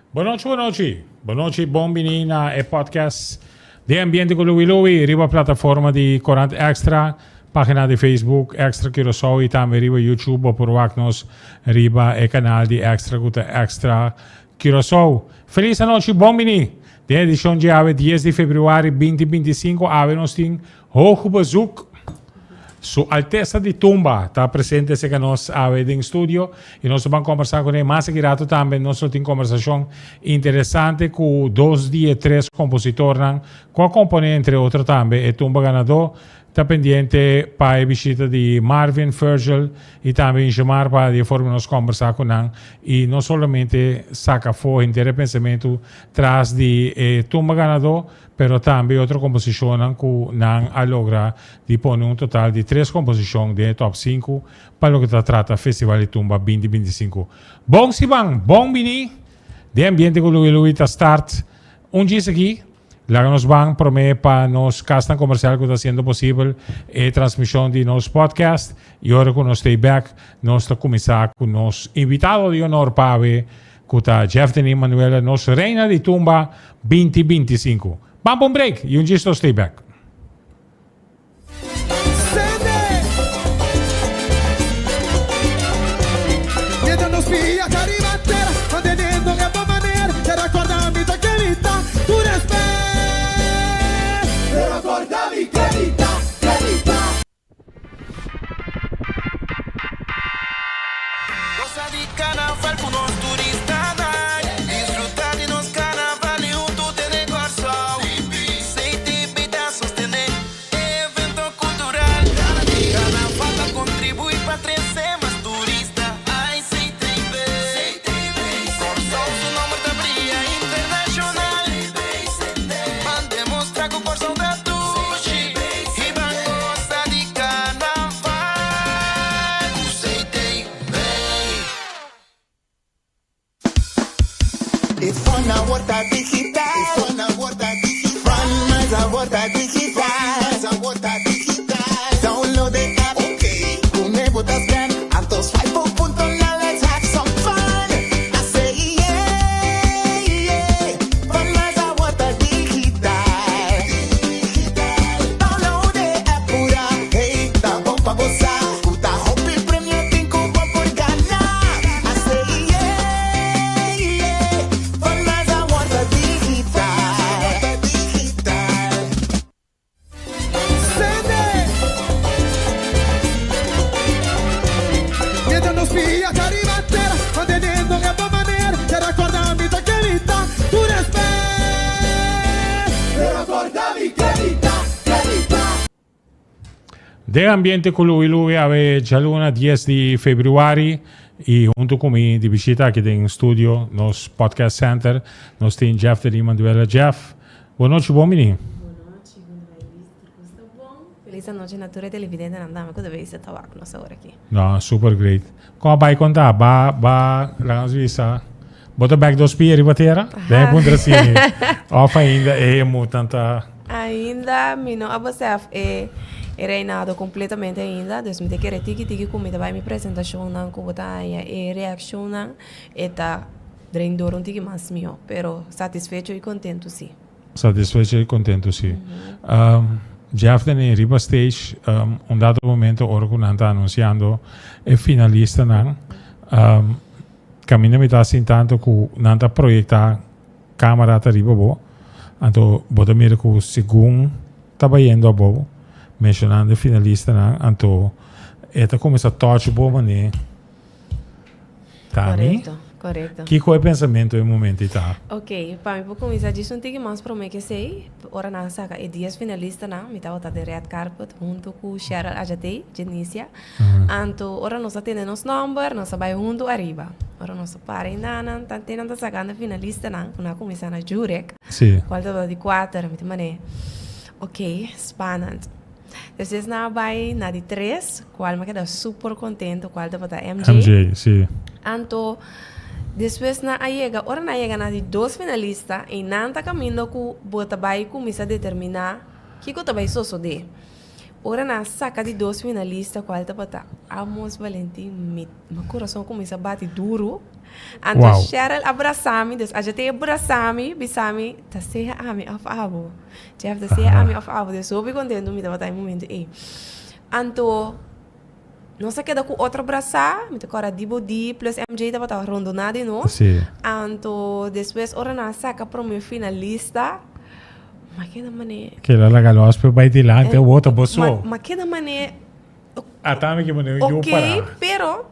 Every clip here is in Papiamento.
Bon nochi, bon nochi. Bon nochi, bon bini na e podcast De Ambiente ku Louie Louie riba plataforma di Corant Extra, pagina di Facebook Extra Curaçao i tambe riba YouTube bo por wak nos riba e kanal di Extra ku ta Extra Curaçao. Felis anochi, bon bini. Den edishon dje awe 10 di februari 2025 awe nos tin Hoog bezoek. Su Altesa di Tumba ta presente serka nos awe den studio y nos ta ban combersa cu ne. Mas aki rato tambe nos lo tin combersacion interesante cu dos di e tres compositornan cu a compone entre otro tambe e tumba ganador. Ta pendiente pa e bishita di Marvin, Virgil y tambe Ingemar pa di e forma nos combersa cu nan y no solamente saca afo henter e pensamento tras di e tumba ganador, Pero tambe otro komposishonnan ku nan a logra di pone un total di tres komposishon den e top sinku pa loke ta trata Festival di Tumba 2025. Bon siman! Bon bini den ambiente ku Louie Louie ta start un djis aki. Laga nos ban prome pa nos kasnan komersial ku ta hasiendo posibel e transmishon di nos podcast i ora ku nos stay back nos ta kuminsá ku nos invitado di honor pa awe Ku ta Jefdeny Manuela nos reina di tumba 2025. Ban pa un break y un djis nos stay back. Gosa di carnaval cu nos turistanan. Disfruta di nos carnaval y hunto tene Corsou. CTB ta sostene e evento cultural. Carnaval ta contribui pa trece mas turista. Ay CTB. Corsou su nomber ta bria internacional. Ban demostra cu Corsou ta dushi. I ban gosa di carnaval cu CTB. E fun awor ta digital. E fun awor ta digital. Fun mas awor ta digital. Mas awor ta digital. Download e app. Okay. Pone bo ta scan. Anto swipe un punto now let's have some fun. I say yeah, yeah. Fun mas awor ta digital. Digital. Download e app pura. Hey, ta bon pa bo sa. Ku ta hopi premio tin ku bo por gana. I say yeah, yeah. Fun mas awor ta digital. Digital. Sende! Mientras nos pia ta riba tera, manteniendo e bon manera, Pero corda mi ta ken mi ta, tur respet. Pero corda mi ken mi ta, ken mi ta. Den ambiente cu Louie Louie awe djaluna 10 di februari y hunto cu mi di bishita aki den studio nos podcast center nos tin Jeff de Lima Duela. Jeff, bon nochi bon bini. Bon nochi, bon ta bai bisti tur cos ta bon. Feliz anochi na tur e televidentenan tambe cu ta bisa ta wak nos awor aki. No, super great. Con a bai conta? Ba, ba, laga nos bisa. Bo ta bek dos pia riba tera? Den e puntra así. Of ainda e mutan ta... Ainda mi no a besef e e reinado completamente ainda, dus mi ta kere tiki tiki cu mi ta bai mi presentacionnan cu bo ta haña e reaccionnan e ta dren door un tiki mas miho, pero satisfecho y contento si. Satisfecho y contento si. Jeff den e riba stage un dado momento ora cu nan ta anunciando e finalistanan caminda mi ta sintanto cu nan ta proyecta Camera ta riba bo, anto bo ta mira cu segun ta bayendo abou, mencionando e finalistanan, anto e ta cuminsa touch bo mane ta mi. Correcto, correcto. Kico e pensamento e momento ei ta? Ok, pa mi por cuminsa djis un tiki mas prome ke esey, ora nan a saca e dies finalistanan, mi tabata den red carpet hunto cu Cheryl Ajatey, Jenicia, Anto ora nos a tende nos nomber, nos a bai huntu ariba. Ora nos a para einan, tante nan ta sacando finalistanan, cu nan a cuminsa na Jurek, cual tabata di cuater. Mi ta mane, ok, spannend. Despues nan a bai na di tres, cual mi a keda super contento, cual tabata MJ. MJ, si. Anto, despues nan a yega, ora nan a yega na di dos finalista, einan ta caminda cu bo ta bai cuminsa determina kico ta bai sosode. Ora nan a saca di dos finalista cual tabata Amos Valentin mi mi corazon cuminsa bati duro. Anto Wow. Cheryl a brasa mi, dus aja te brasa mi, bisa mi ta sea ami of abo. Jeff ta sea ami of abo. Dus hopi contento mi tabata e momento ey. Anto nos a keda cu otro brasa, mi ta corda Dibo D plus MJ tabata rondona di nos. Sí. Anto despues ora nan a saca prome finalista, Ma keda mane. Keda laga los pe bai dilante awor ta bo so. Ma, ma keda mane. Ata mi ke mane yo Ok, para. pero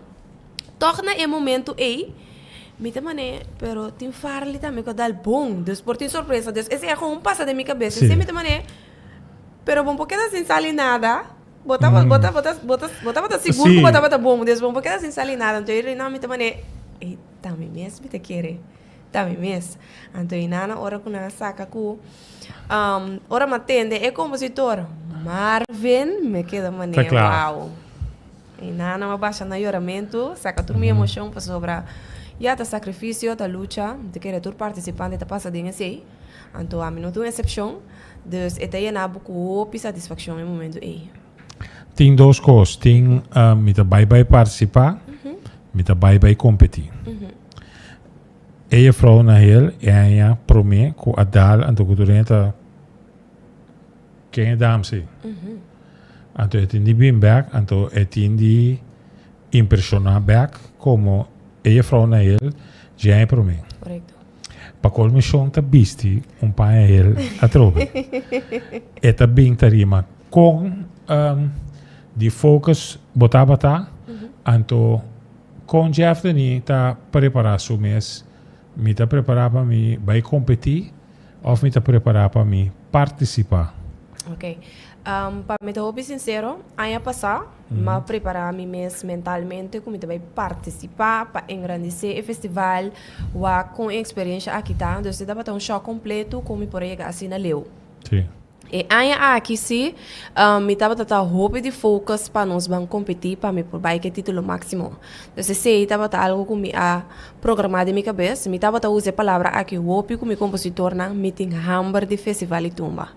toch na e momento ei mi ta mane, pero tin Farley tambe ku a dal bon, dus por tin sorpresa. Dus esei a gewoon pasa den mi kabes. Sí. Esei mi ta mane, pero bo por keda sin sali nada. Bo ta, bo ta, bo ta, bo ta, bo tabata sigur Sí. ku bo tabata bon, dus bo por keda sin sali nada. Anto ei mi ta mane, ei ta mi mes mi ta kere. Ta mi mes. Anto i nana ora ku nan a saka ku ora mi a tende e kompositor Marvin mi a keda manera Ta kla. wou. I nana mi a basha na yoramentu saka tur mi emoshon pasobra ya ta sakrifisio ta lucha mi ta kere tur partisipante ta pasa den esei. Anto ami no ta un esepshon dus e ta yena bo ku hopi satisfakshon e momentu ei. Tin dos kos, tin mi ta bai bai partisipá, mi ta bai bai kompetí. E jefrouw na hel e aña promé ku a dal anto ku tur hende ta ken e dam si. Anto e tin di bin bèk anto e tin di impreshoná bèk komo e jefrouw na hel dje aña promé. Korekto. Pa kol mishon ta bisti un paña hel atrobe. E ta bin ta rima kon di focus bo tabata anto Kon Jeff Denis ta prepará su mes? Mi ta prepará pa mi bai kompetí òf mi ta prepará pa mi partisipá? Ok. Pa mi ta hopi sinsero, aña pasá mi a prepará mi mes mentalmente ku mi ta bai partisipá pa engrandesé e festival, wak kon e eksperensha aki ta. Dus e tabata un shòk kompleto kon mi por a yega asina leu. Sí. E aña aki si, mi tabata ta hopi di focus pa nos ban competi pa mi por bai ke titulo maximo. Dus esey tabata algo ku mi a programa den mi kabes. Mi tabata usa e palabra aki hopi ku mi compositornan, mi tin hamber di festival di tumba.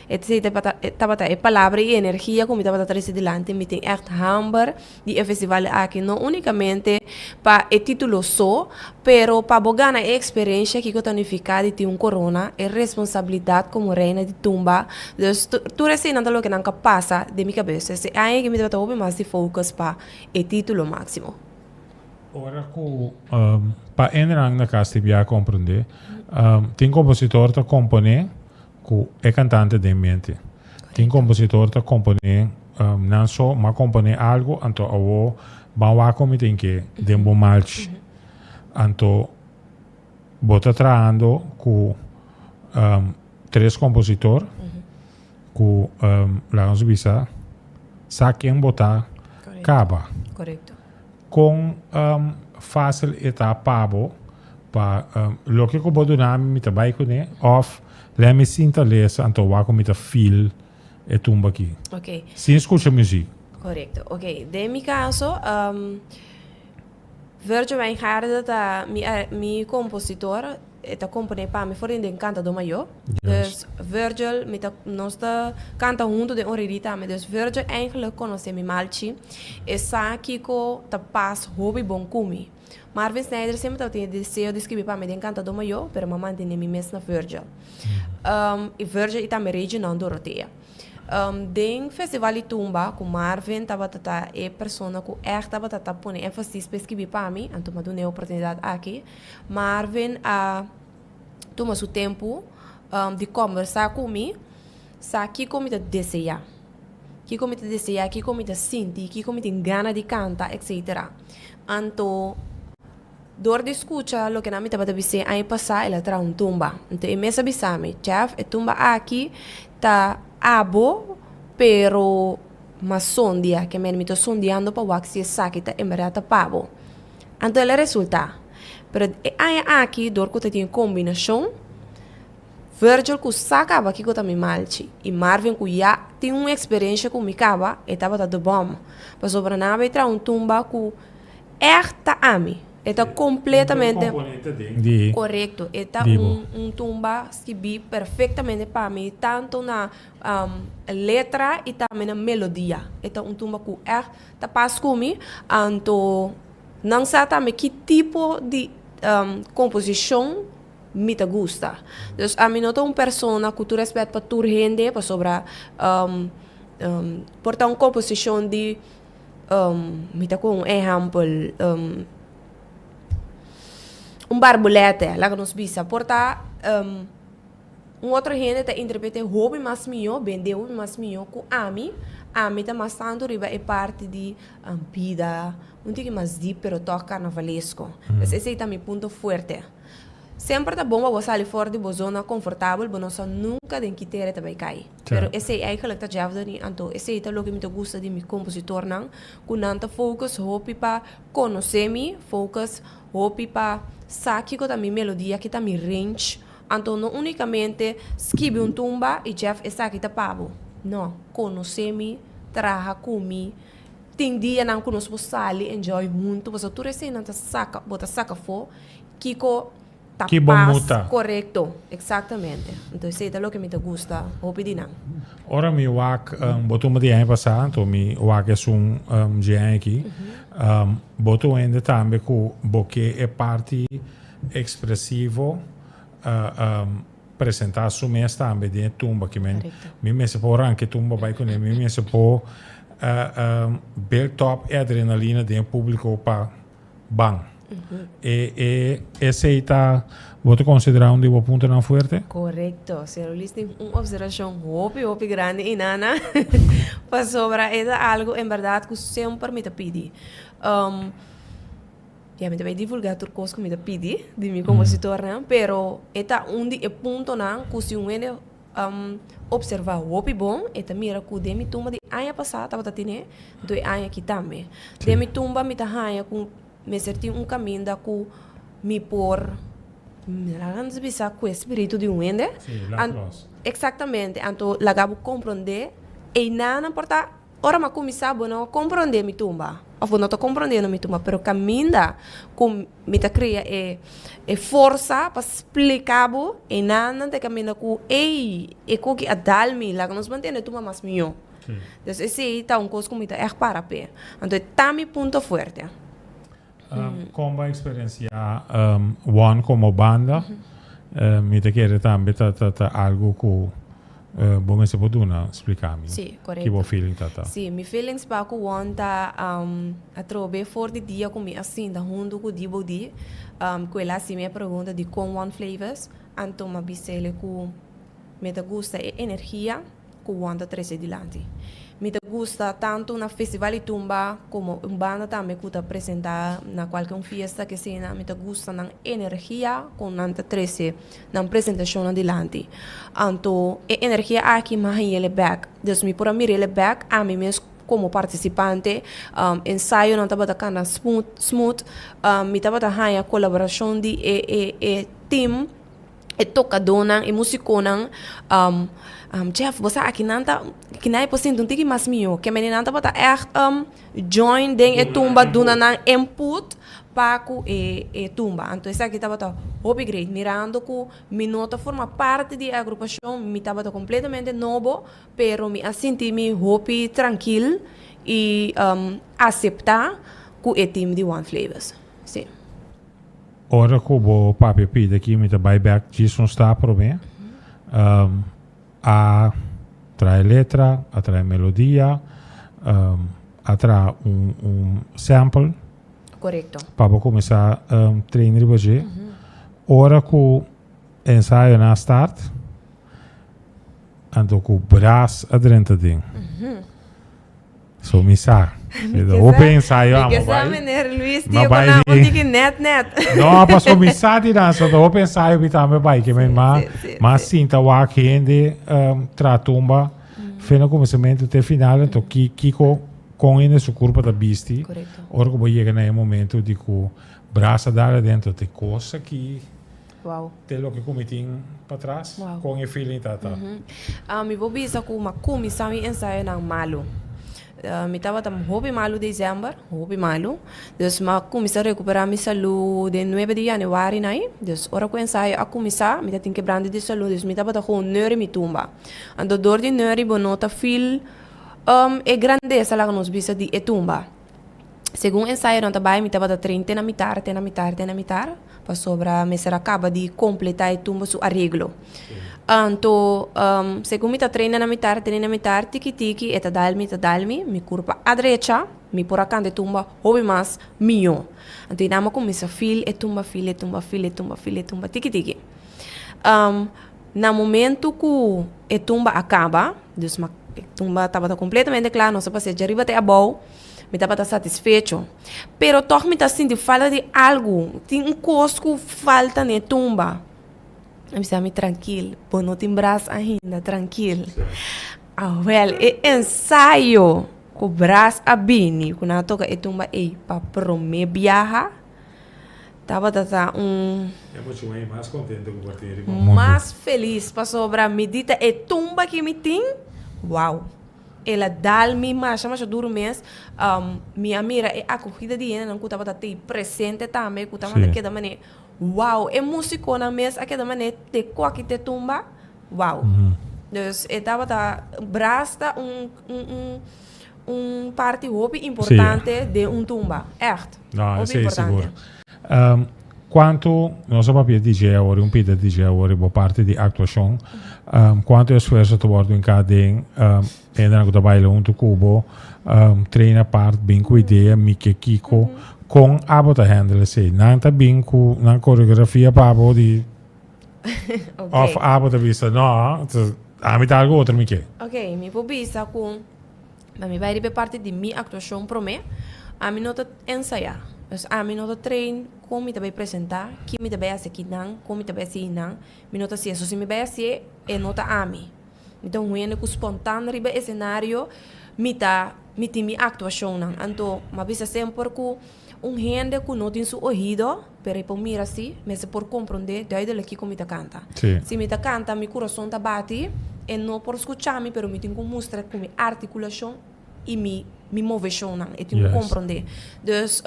Esey tabata e palabra y energia ku mi tabata trese dilanti, mi tin echt hamber di e festival aki, no unicamente pa e titulo so, pero pa bo gana e experiencia kico ta nifica di tin un corona, e responsabilidad como reina di tumba, dus tur eseinan ta loke nan ka pasa den mi cabes, dus e aña aki mi tabata hopi mas di focus pa e titulo maximo. Ora cu pa enran na cas di bia comprende, tin compositor ta compone Ku e kantante den mente. Tin kompositor ta komponé nan so, m'a komponé algu, anto awo ban wak kon mi tin ke den bo malchi. Anto bo ta trahando ku tres kompositor ku laga nos bisa sa ken bo ta kaba. Kon fásil e ta pa bo pa loke ku bo duna mi, mi ta bai kuné òf lè mi sinta lesa anto wak ku mi ta feel e tumba aki? Ok. Sin skucha muzik. Korekto. Ok, den mi kaso Virgil Wijngaarden ta mi mi kompositor. E ta komponé pa mi for di den Kantadó Mayó. Dus Virgil, mi ta, nos ta kanta huntu den Oriri tambe. Dus Virgil eigenlijk konosé mi malchi. E sa kiko ta pas hopi bon ku mi. Marvin Snyder semper tabatin e deseo di skribi pa mi den Kantadó Mayó, pero mi a mantené mi mes na Virgil. I Virgil i tambe Reginon Dorothea. Den Festival di Tumba ku Marvin tabata ta e persona ku ègt tabata ta pone énfasis pa e skribi pa mi, anto mi a duna e oportunidat aki. Marvin a tuma su tempu di kombersá ku mi, sa kiko mi ta deseá, kiko mi ta deseá, kiko mi ta sinti, kiko mi tin gana di kanta, etsetera. Anto dor di skucha loke nan mi tabata bis'é aña pasá, el a traha un tumba. Anto e mes a bisa mi, Chef, e tumba aki ta abo, pero mas sondia, ke men mi ta sondiando pa wak si esaki ta en bèrdat ta pa bo. Anto el a resultá. Pero e aña aki dor ku ta tin e kombinashon, Virgil ku sa kaba kiko ta mi malchi i Marvin ku ya tin un eksperensha ku mi kaba, e tabata de bòm. Pasobra nan a bai traha un tumba ku ègt ta ami. E ta completamente Componente den di Correcto. E ta di bo. un tumba skibi perfectamente pa mi, tanto na letra y tambe na melodia. E ta un tumba cu echt ta pas cu mi. Anto nan sa tambe ki tipo di composicion mi ta gusta. Dus ami no ta un persona cu tur respet pa tur hende, pasobra por ta un composicion di mi ta cu un ehempel, un barbulete, laga nos bisa, por ta un otro hende ta interprete hopi mas miyo, bende hopi mas miyo cu ami. Ami ta mas tanto riba e parti di bida, un tiki mas diep pero toch carnavalesco. Dus esey ta mi punto fuerte. Semper ta bon pa bo sali for di bo zona confortabel, bo no sa nunca den ki tera e ta bay cay. Pero esey eigenlijk ta Jeff Doni, anto esey ta loke mi ta gusta di mi compositornan, cu nan ta focus hopi pa conoce mi, focus hopi pa sa kico ta mi melodia, ki ta mi range, anto no unicamente skibi un tumba y Jeff esaki ta pa bo. No, conoce mi, traha cu mi, tin dianan cu nos por sali enjoy hunto, pasobra tur eseynan ta saca, bo ta saca afo. Kiko ta Ki bo pas muta. korekto. Eksaktamente. Entonces esei ta loke mi ta gusta hopi di nan. Ora mi wak bo tumba di aña pasá, anto mi wak esun dje aña aki, bo ta un hende tambe ku bo ke e parti ekspresivo presentá su mes tambe den e tumba ki men mi mester por ranka e tumba bai kuné, mi mester por build up e adrenalina den e públiko pa Ban. E e esei ta bo ta konsiderá un di bo puntonan fuerte? Korekto. Señor Luis tin un opservashon hopi hopi grandi inana pasobra e ta algu en bèrdat ku semper mi ta pidi. Ya mi ta bai divulgá tur kos ku mi ta pidi di mi kompositornan pero e ta un di e puntonan ku si un hende Observa hopi bon, e ta mira ku den mi tumba di aña pasá tabata tene, anto e aña aki tambe. Den mi tumba mi ta haña ku mester tin un kaminda ku mi por, laga nos bisa ku e spiritu di un hende. Sí, laat los. Eksaktamente, anto laga bo komprondé, einan por ta Ora m'a kuminsá, bo no a komprondé mi tumba, òf bo no ta komprondiendo mi tumba, pero kaminda ku mi ta kria e e forsa pa splika bo, einan ta e kaminda ku, ey, e koki a dal mi, laga nos mantene e tumba mas mihó. Dus esei ta un kos ku mi ta ègt para p'e. Anto e ta mi punto fuerte. Kon bo a eksperensiá One komo banda? Mi ta kere tambe ta ta algu ku bo mester por duna splika mi. Sí, korekto. Ki bo feeling ta ta? Sí, mi feelings pa ku One ta atrobe for di dia ku mi a sinta huntu ku Dibo di ku el a hasi mi e pregunta dikon One Flavors, anto mi a bisa el ku mi ta gusta e energia ku One ta trese dilanti. Mi ta gusta tantu na festival di tumba komo un banda tambe ku ta presentá na kualke un fiesta ke asina. Mi ta gusta nan energia ku nan ta trese nan presentashonnan dilanti. Anto e energia aki mi a hañ'el bèk. Dus mi por a mir'el bèk ami mes komo partisipante. Ensayonan tabata kana smooth smooth. Mi tabata haña kolaborashon di e e e team. E tokadónan, e músikonan, Jeff, bo sa aki nan ta, kinan e por sinti un tiki mas mihó. Ke mende nan tabata ègt join den e tumba, duna nan input pa ku e e tumba. Anto esaki tabata hopi great. Mirando ku mi no ta forma parti di e agrupashon, mi tabata kompletamente nobo, pero mi a sinti mi hopi trankil i aseptá ku e team di One Flavors. Sí. Ora ku bo papia pidi aki mi ta bai bek djis un stap promé. A trae letra, a trae melodia, a traha un un sample. Korekto. Pa bo kuminsá train riba dje. Ora ku ensayonan a start, anto ku bras a drenta den. So mi sa. Mi ta hopi ensayo Mi amo ke sa bai. meneer Luis Ma tio bai con di- un tiki net net. No, paso mi sa di dan, so ta hopi ensayo mi tambe bai. Ke men ma, Sí, sí, ma sí. sinta wak hende um, tra tumba. Fe na kuminsamentu te final, anto ki, kiko kon hende su kurpa ta bisti. Korekto. Ora ku bo yega na e momento di ku brasa dal adentro, te kos aki. Wow. Te loke ku mi tin patras, Wow. kon e feeling ta ta? Mi por bisa ku mi a kuminsá mi ensayonan malu. Mi tabata hopi malu december, hopi malu. Dus mi a cuminsa recupera mi salud den nuebe di januari nai. Dus ora cu ensayo a cuminsa, mi ta tin quebrante di salud, dus mi tabata gewoon neuri mi tumba. Anto door di neuri bo no ta feel e grandesa, laga nos bisa, di e tumba. Segun ensayonan ta bai, mi tabata train te na mitar, te na mitar, te na mitar, pasobra mester a kaba di kompletá e tumba su areglo. Anto, segun mi ta train te na mitar, train na mitar, tiki tiki e ta dal mi, ta dal mi, mi kurpa a drecha, mi por a kanta e tumba hopi mas mihó. Anto i nan a kuminsá feel e tumba, feel e tumba, feel e tumba, feel e tumba, tiki tiki. Na momento ku e tumba a kaba, dus e tumba tabata kompletamente kla, nos a pas'é djariba te abou. Mi tabata satisfecho. Pero tòg mi ta sinti falta di algu. Tin un kos ku falta n'e tumba. Mi bisa mi trankil, bo no tin bras ainda, trankil. Awèl, e ensayo ku bras a bini, ku nan a toka e tumba ei pa promé biaha, tabata ta un. E muchu ei mas kontento ku por tin riba mundu. Mas felis, pasobra mi di ta e tumba ki mi tin, wou. El a dal mi masha masha duru mes. Mi a mira e akogida di hendenan ku tabata tei presente tambe, ku tabata keda manera, wow, e musikonan mes a keda manera te koki te tumba, wow. Dus e tabata bras ta un un un un parti hopi importante den un tumba, ègt. No, esei sigur. Kuantu, nos a papia DJ awor, un pida DJ awor riba parti di aktuashon, kuantu esfuerso ta wòrdu hinká den hendenan ku ta baila huntu ku bo, train apart, bin ku idea, mi ke kiko, kon abo ta handle esei? Nan ta bin ku nan koreografia pa abo di òf abo ta bisa no, ami ta algu otro mi ke? Ok, mi por bisa ku Na mi bai riba e parti di mi aktuashon promé, ami no ta ensayá. Dus ami no ta train kon mi ta bai presentá, ki mi ta bai hasi akinan, kon mi ta bai hasi einan. Mi no ta hasié. So si mi bai hasié, e no ta ami. Mi ta un hende ku spontan riba esenario mi ta mi tin mi aktuashonnan. Anto mi a bisa semper ku un hende ku no tin su ohido, pero e por mira si, mester por komprondé duidelijk kiko mi ta kanta. Si mi ta kanta, mi kurason ta bati, e no por skucha mi, pero mi tin ku mustra ku mi artikulashon i mi mi moveshonnan. E tin ku komprondé. Dus,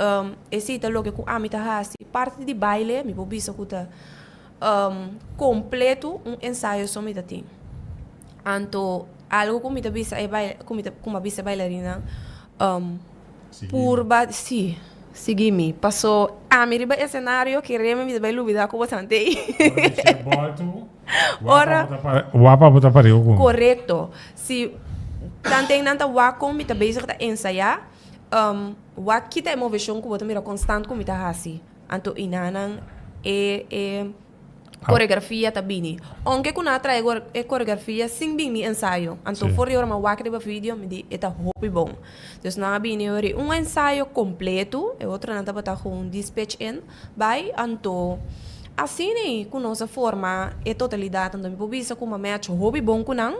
esei ta loke ku ami ta hasi. Parti di baile, mi por bisa ku ta kompleto un ensayo so mi ta tin. Anto, algu ku mi ta bisa e baila, ku mi ta, ku mi a bisa e bailarinnan, Purba, sí, sigui mi. Paso ami riba escenario kereme mi ta bai lubida ku bosan tei. Ora Wapa bo ta pareu ku mi. Korekto. Si tanten nan ta wak kon mi ta bezig ta ensayá, wak kita e moveshon ku bo ta mira konstant ku mi ta hasi. Anto inanan e e. Koreografia ta bini. Ounke ku nan a trae e koreografia sin bini ensayo. Anto for di ora mi a wak riba video mi di e ta hopi bon. Dus nan a bini ori un ensayo kompleto, e otronan tabata gewoon dispatch in bai. Anto asina ei ku nos a forma e totalidat. Anto mi por bisa ku mi a match hopi bon ku nan,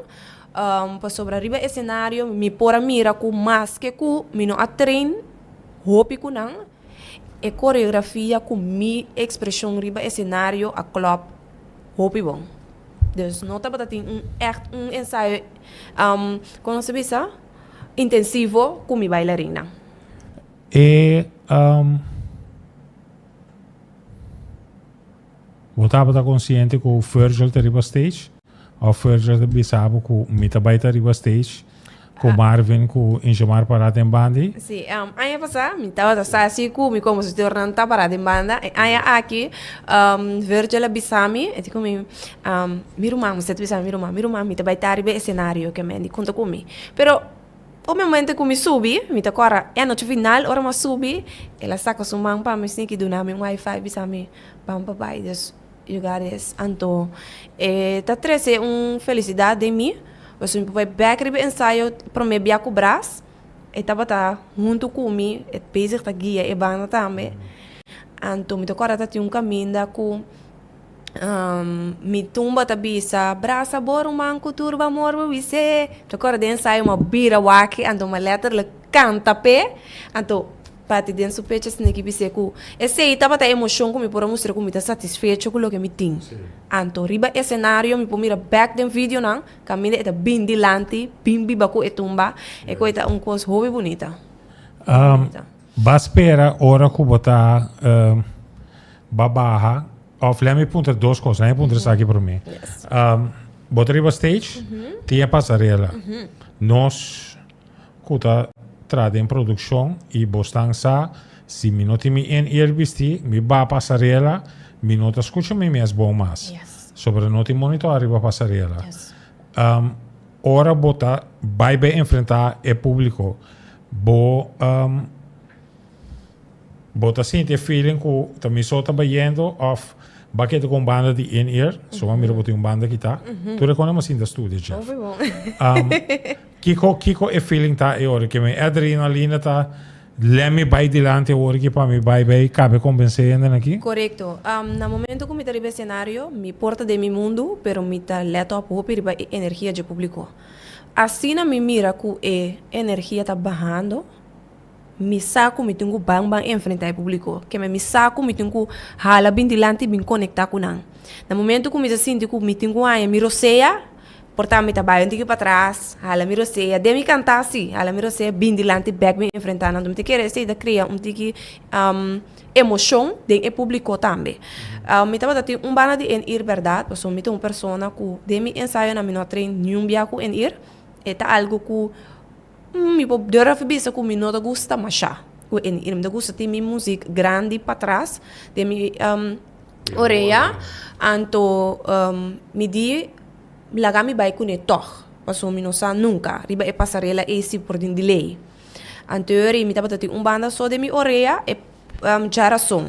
pasobra riba esenario mi por a mira ku maske ku mi no a train hopi ku nan, E koreografia ku mi ekspreshon riba esenario a klòp hopi bon. Dus no tabata tin un ègt un ensayo, kon nos ta bisa, intensivo ku mi bailarinnan. E Bo tabata konsiente ku Virgil ta riba stage? Òf Virgil ta bisa bo ku mi ta bai ta riba stage ku Marvin ku Ingemar pará den banda? Sí, aña pasá mi tabata sa si ku mi kompositornan ta pará den banda. E aña aki Virgil a bisa mi, e di ku mi, mi ruman, mi sa ta bisa mi ruman, mi ruman mi ta bai ta riba e esenario ke men di konta ku mi. Pero Op e momento ku mi subi, mi ta kòrda e anochi final ora mi a subi, el a saka su man pa mi sneaky duna mi un high five bisa mi ban pa bai dus you got this. Anto e ta trese un felisidat den mi, pasobra mi por bai bèk riba e ensayo promé bia ku Bras, e tabata huntu ku mi, e bezig ta guia e banda tambe. Anto mi ta kòrda ta tin un kaminda ku. Mi tumba ta bisa, Brasa bo ruman ku tur bo amor bo bis'é. Ta kòrda den ensayo mi a bira wak anto mi a lèterlik kanta p'e. Anto. Bati den su pecho asina ki bis'é ku esei tabata e emoshon ku mi por a mustra ku mi ta satisfecho ku loke mi tin. Anto riba esenario mi por mira bèk den videonan kaminda e ta bin dilanti, bin biba ku e tumba, e ku e ta un kos hopi bunita. Ba spera ora ku bo ta ba baha òf lèt mi puntra dos kos, lèt mi puntra esaki promé. Bo ta riba stage, tin e pasarela. Nos ku ta traha den produkshon i bosnan sa si mi no tin mi in-ear bisti, mi ba pasarela, mi no ta skucha mi mes bon mas. Sobra no tin monitor riba pasarela. Ora bo ta bai bai enfrentá e públiko, bo bo ta sinti e feeling ku ta mi so ta bayendo òf Ba keda ku un banda di in-ear, so bo mira bo tin un banda kita. Tur e kos nan sinta studia, Jeff. Hopi bon. Kiko, kiko e feeling ta e ora? Ke mi adrenalina ta lè mi bai dilanti awor aki pa mi bai bai kabe kompensé hende aki? Korekto. Na momento ku mi ta riba esenario, mi por ta den mi mundu, pero mi ta lèt òp hopi riba e energia dje públiko. Asina mi mira ku e energia ta bahando, Mi sa ku mi tin ku ban ban enfrentá e públiko. Keme mi sa ku mi tin ku hala bin dilanti i bin konektá ku nan. Na momentu ku mi ta sinti ku mi tin ku haña mi rosea, por ta mi ta bai un tiki patras, hala mi rosea, den mi kantá si, hala mi rosea, bin dilanti bèk bin enfrentá nan. Mi ta kere esei ta krea un tiki emoshon den e públiko tambe. Mi tabata tin un banda di in-ear bèrdat, pasobra mi ta un persona ku den mi ensayonan mi no a train niun bia ku in-ear. E ta algu ku. Mi por durf bisa ku mi no ta gusta masha ku e mi ta gusta tin mi muzik grandi patras den mi orea anto mi di laga mi bai kuné tòg pasobra mi no sa nunka riba e pasarela ei si por tin delay anto ora mi tabata tin un banda so den mi orea e djarason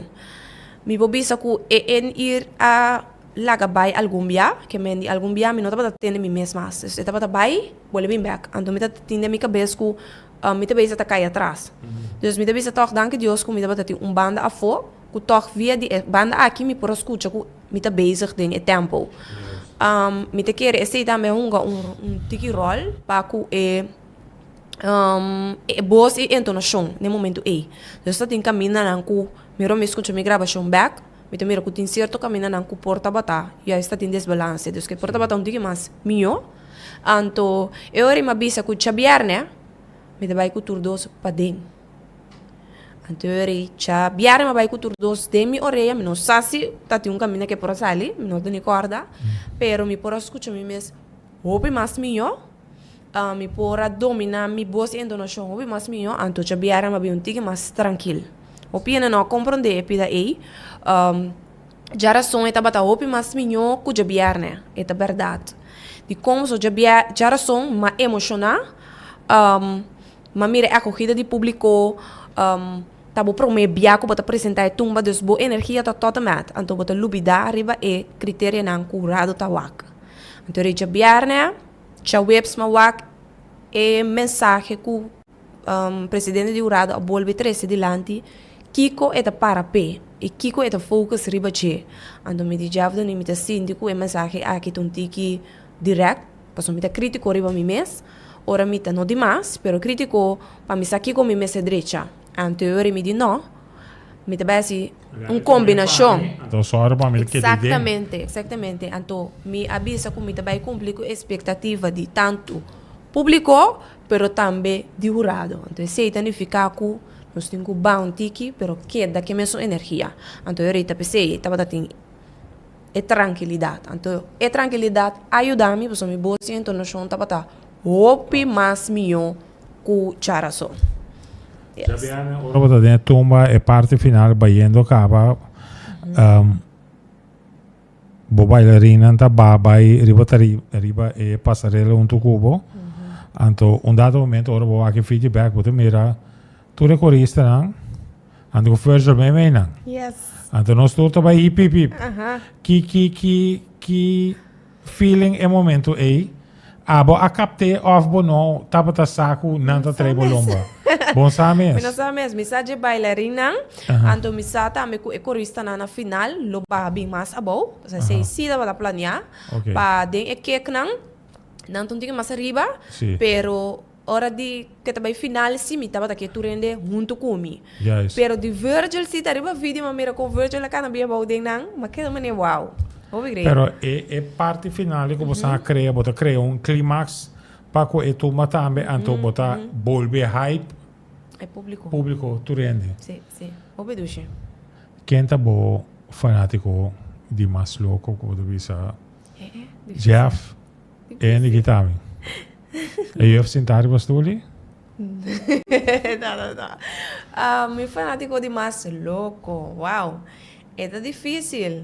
mi por bisa ku e en ir a laga bai algun bia ke men di algun bia mi no tabata tende mi mes mas e tabata bai. Bo lo bin bek. Anto mi ta tin den mi kabes ku mi ta bisa ta kai atras. Dus mi ta bisa tòg danki Dios ku mi tabata tin un banda afó ku tòg via di e banda aki mi por a skucha ku mi ta bezig den e tèmpo. Mi ta kere esei tambe a hunga un tiki ròl pa ku e e bos i entonashon den e momentu ei. Dus ta tin kamindanan ku mi ora mi skucha mi grabashon bèk mi ta mira ku tin sierto kamindanan ku por tabata juist ta tin desbalanse. Dus ku e por tabata un tiki mas mihó. Anto e ora i m'a bisa ku djabièrnè mi ta bai ku tur dos paden. Anto e ora ei djabièrnè m'a bai ku tur dos den mi orea, mi no sa si ta tin un kaminda ku e por a sali, mi no ta ni kòrda, pero mi por a skucha mi mes hopi mas mihó, mi por a dominá mi bos i entonashon hopi mas mihó, anto djabièrnè m'a bin un tiki mas trankil. Hopi hende no a komprondé e pida ei. Djarason e tabata hopi mas miñó ku djabièrnè, e ta bèrdat. Dikon? Pasobra djabiè, djarason m'a emoshoná, m'a mira e akogida di públiko, ta bo promé bia ku bo ta presentá e tumba, dus bo energia ta tòtemèt, anto bo ta lubidá riba e kriterianan ku hurado ta wak. Anto ri djabièrnè, djaweps m'a wak e mensahe ku. Presidente di hurado a bolbe trese dilanti kiko e ta para p'e i kiko e ta focus riba dje. Anto mi di Jeff Doni mi ta sinti ku e mensahe aki ta un tiki direct pasobra mi ta kritiko riba mi mes ora mi ta no dimas pero kritiko pa mi sa kiko mi mester drecha. Anto e ora mi di no mi ta bai hasi un kombinashon. Anto sòru pa mi keda den. Exactamente, exactamente. Anto mi a bisa ku mi ta bai kumpli ku espektativa di tantu públiko pero tambe di hurado. Anto esei ta nifiká ku nos tin ku baha un tiki, pero keda ku e mesun energia. Anto e rei ta p'esei e tabata tin e trankilidat. Anto e trankilidat a yuda mi pasobra mi bos i entonashon tabata hopi mas mihó ku djarason. Yes. Djabièrnè ora bo ta den e tumba e parti final bayendo kaba. Bo bailarinnan ta ba bai riba tari riba e pasarela huntu ku bo. Anto un dado momento ora bo wak e video bek bo ta mira tur e koristanan anto ku Virgil mei mei nan. Yes. Anto nos tur ta bai hip hip hip. Ki ki ki ki feeling e momento ei? Abo a kapt'é òf bo no tabata sa ku nan ta trae bo lomba? Bo no sa mes? Mi no sa mes. Mi sa dje bailarinnan, anto mi sa tambe ku e koristanan na final lo baha bin mas abou. Pasobra esei sí tabata planeá pa den e keknan nan ta un tiki mas ariba, pero. Ora di ke ta bai final si mi tabata ke tur hende huntu ku mi. Juist. Pero di Virgil si ta riba video m'a mira kon Virgil a kana bia bou den nan, m'a keda manera wow. Hopi great. Pero e e parti final ku bo sa krea, bo ta krea un klimaks pa ku e tumba tambe, anto bo ta bolbe hype E publico. publico tur hende. Si, si. Hopi dushi. Ken ta bo fanatiko di mas loko ku bo ta bisa? E e, difícil. Jeff, e hende ki ta mi. E juf sintá riba stoel ei? No, no, no. Ah, mi fanátiko di mas loko. Wow. E ta difísil.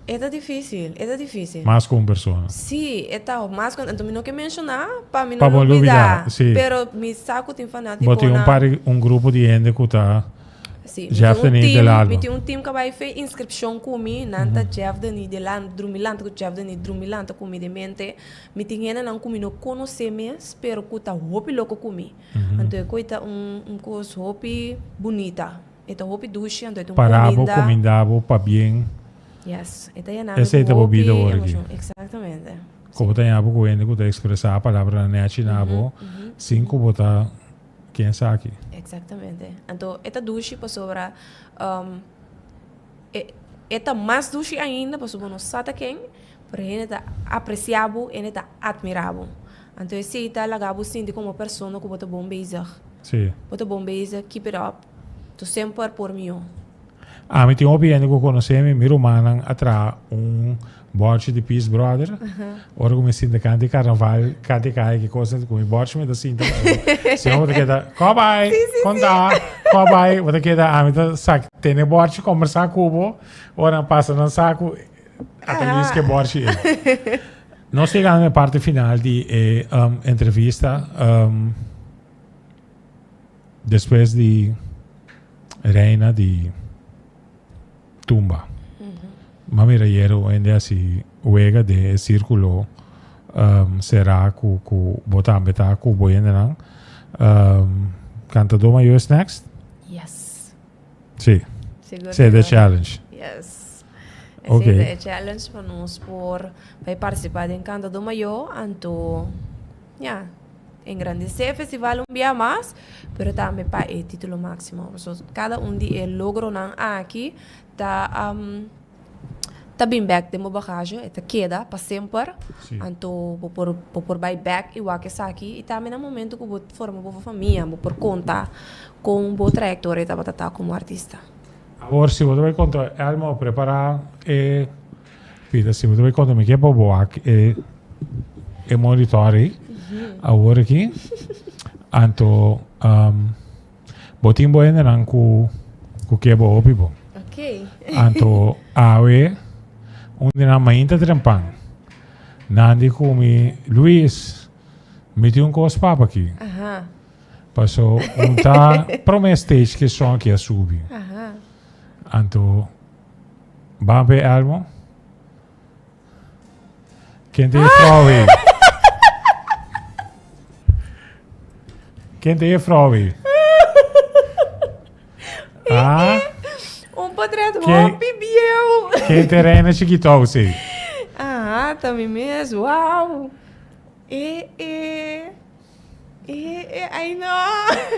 E ta difísil, e ta difísil. Mas ku un persona. Sí, e ta mas ku, anto mi no ke menshoná pa mi no Pa bo lubidá. lubidá, sí. Pero mi sa ku tin Bo tin un fanátikonan. par di, un grupo di hende ku ta Sí, mi Jeff tin un Denis team, Delano. mi tin un team ku a bai fe inskripshon ku mi, nan ta Jeff Denis Delano, drumi lanta ku Jeff Denis, drumi lanta ku mi den mente. Mi tin hendenan ku mi no konosé mes, pero ku ta hopi loko ku mi. Anto e koi ta un un kos hopi bunita. E ta hopi dushi, anto e ta un Para bo kuminda. kuminda bo pabien. Yes, e ta yena mi Esei ku ta bo hopi bida ora aki. emoshon. Eksaktamente. Ku bo ta yaña bo ku hende ku ta ekspresá palabranan nechi na bo sin ku bo ta ken sa aki. Eksaktamente. Anto e ta dushi pasobra e e ta mas dushi ainda pasobra bo no sa ta ken, pero hende ta apresiá bo, hende ta atmirá bo. Anto esei ta laga bo sinti komo persona ku bo ta bon bezig. Sí. Bo ta bon bezig, keep it up. Tu semper por mihó. Ami tin hopi hende ku konosé mi, mi rumannan a traha un bòrchi di Peace Brother. Ora ku mi sinta kanta di karnaval, kanta di kai ki kos, ku mi bòrchi mi ta sinta. Si no bo ta keda, Kò bai, konta, kò bai, bo ta keda, ami ta sak tene bòrchi kombersá ku bo, ora nan pasa nan sa ku ata Luis ke bòrchi ei. Nos ta yegando na e parti final di e entrevista. Despues di Reina di Tumba. M'a mira ayer un hende hasi wega den e sirkulo será ku ku bo tambe ta ku bo hendenan. Kantadó Mayor is next? Yes. Sí. Sigur Esei ta e sigur. challenge. Yes. Ok. Esei ta e challenge pa nos por bai partisipá den Kantadó Mayor anto ya. Engrandesé e festival un bia mas, pero tambe pa e título máksimo. Pasobra kada un di e logronan aki ta ta bin bèk den bo bagahe, e ta keda pa semper. Anto bo por bo por bai bèk i wak esaki i tambe na momento ku bo forma bo famia bo por konta kon bo trayektoria tabata ta komo artista. Awor si bo ta bai konta Elmo prepará e Pida si bo ta bai konta mi ke pa bo wak e e monitor ei awor aki. Anto um, bo tin bo hendenan ku ku ke bo hopi bo. Ok. Anto awe un di nan mainta trempan. Nan di ku mi, Luis, mi tin un kos papa aki. Aha. Paso un ta prome stage ke son aki a subi. Aha. Anto Ban pe Elmo. Ken ta e vrouw ei? Ken ta e vrouw ei? Ah? Un portret Ken- hopi bieu. Ken ta reina chiquito sí? Ah, ta mi mes. Wow. E, e. E, e, ai no.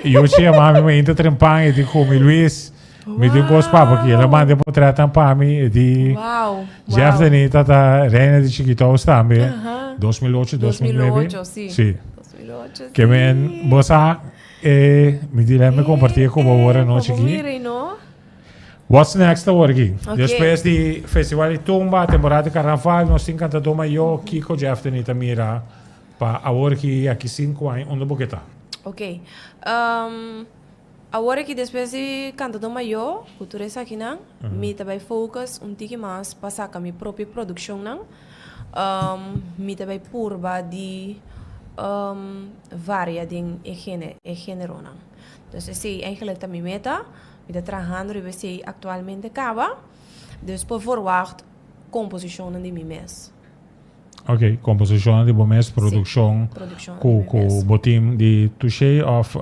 Yoshi a mami me inta trempan e di ku mi Luis. Mi tin kos papa ki. Ela manda portret aan pa mi e di Wow. Jeff wow. Denita ta reina di Chiquitous tambe. Aha. 2008, 2009. 2008, sí. Sí. 2008, Ke men sí. bo sa e mi di lemme compartir ku bo ora nochi Por ki. mira, no? What's next awor aki? Ok. Despues di Festival di Tumba, temporada di Carnaval, nos tin Cantador Mayor, Kiko Jeff Denita mira Pa awor ki aki sinku aña unda bo ke ta? Ok. Um, awor aki despues di Cantador Mayor, ku tur esakinan, mi ta bai focus un tiki mas pa saka mi propio produccionnan. Um, mi ta bai purba di um, varia den e gene, e generonan. Dus esei eigenlijk ta mi meta. Mi ta trahando riba esei actualmente kaba. Dus por verwacht composicionnan di mi mes. Ok, composicionnan di bo mes, produccion cu cu bo team di Touché of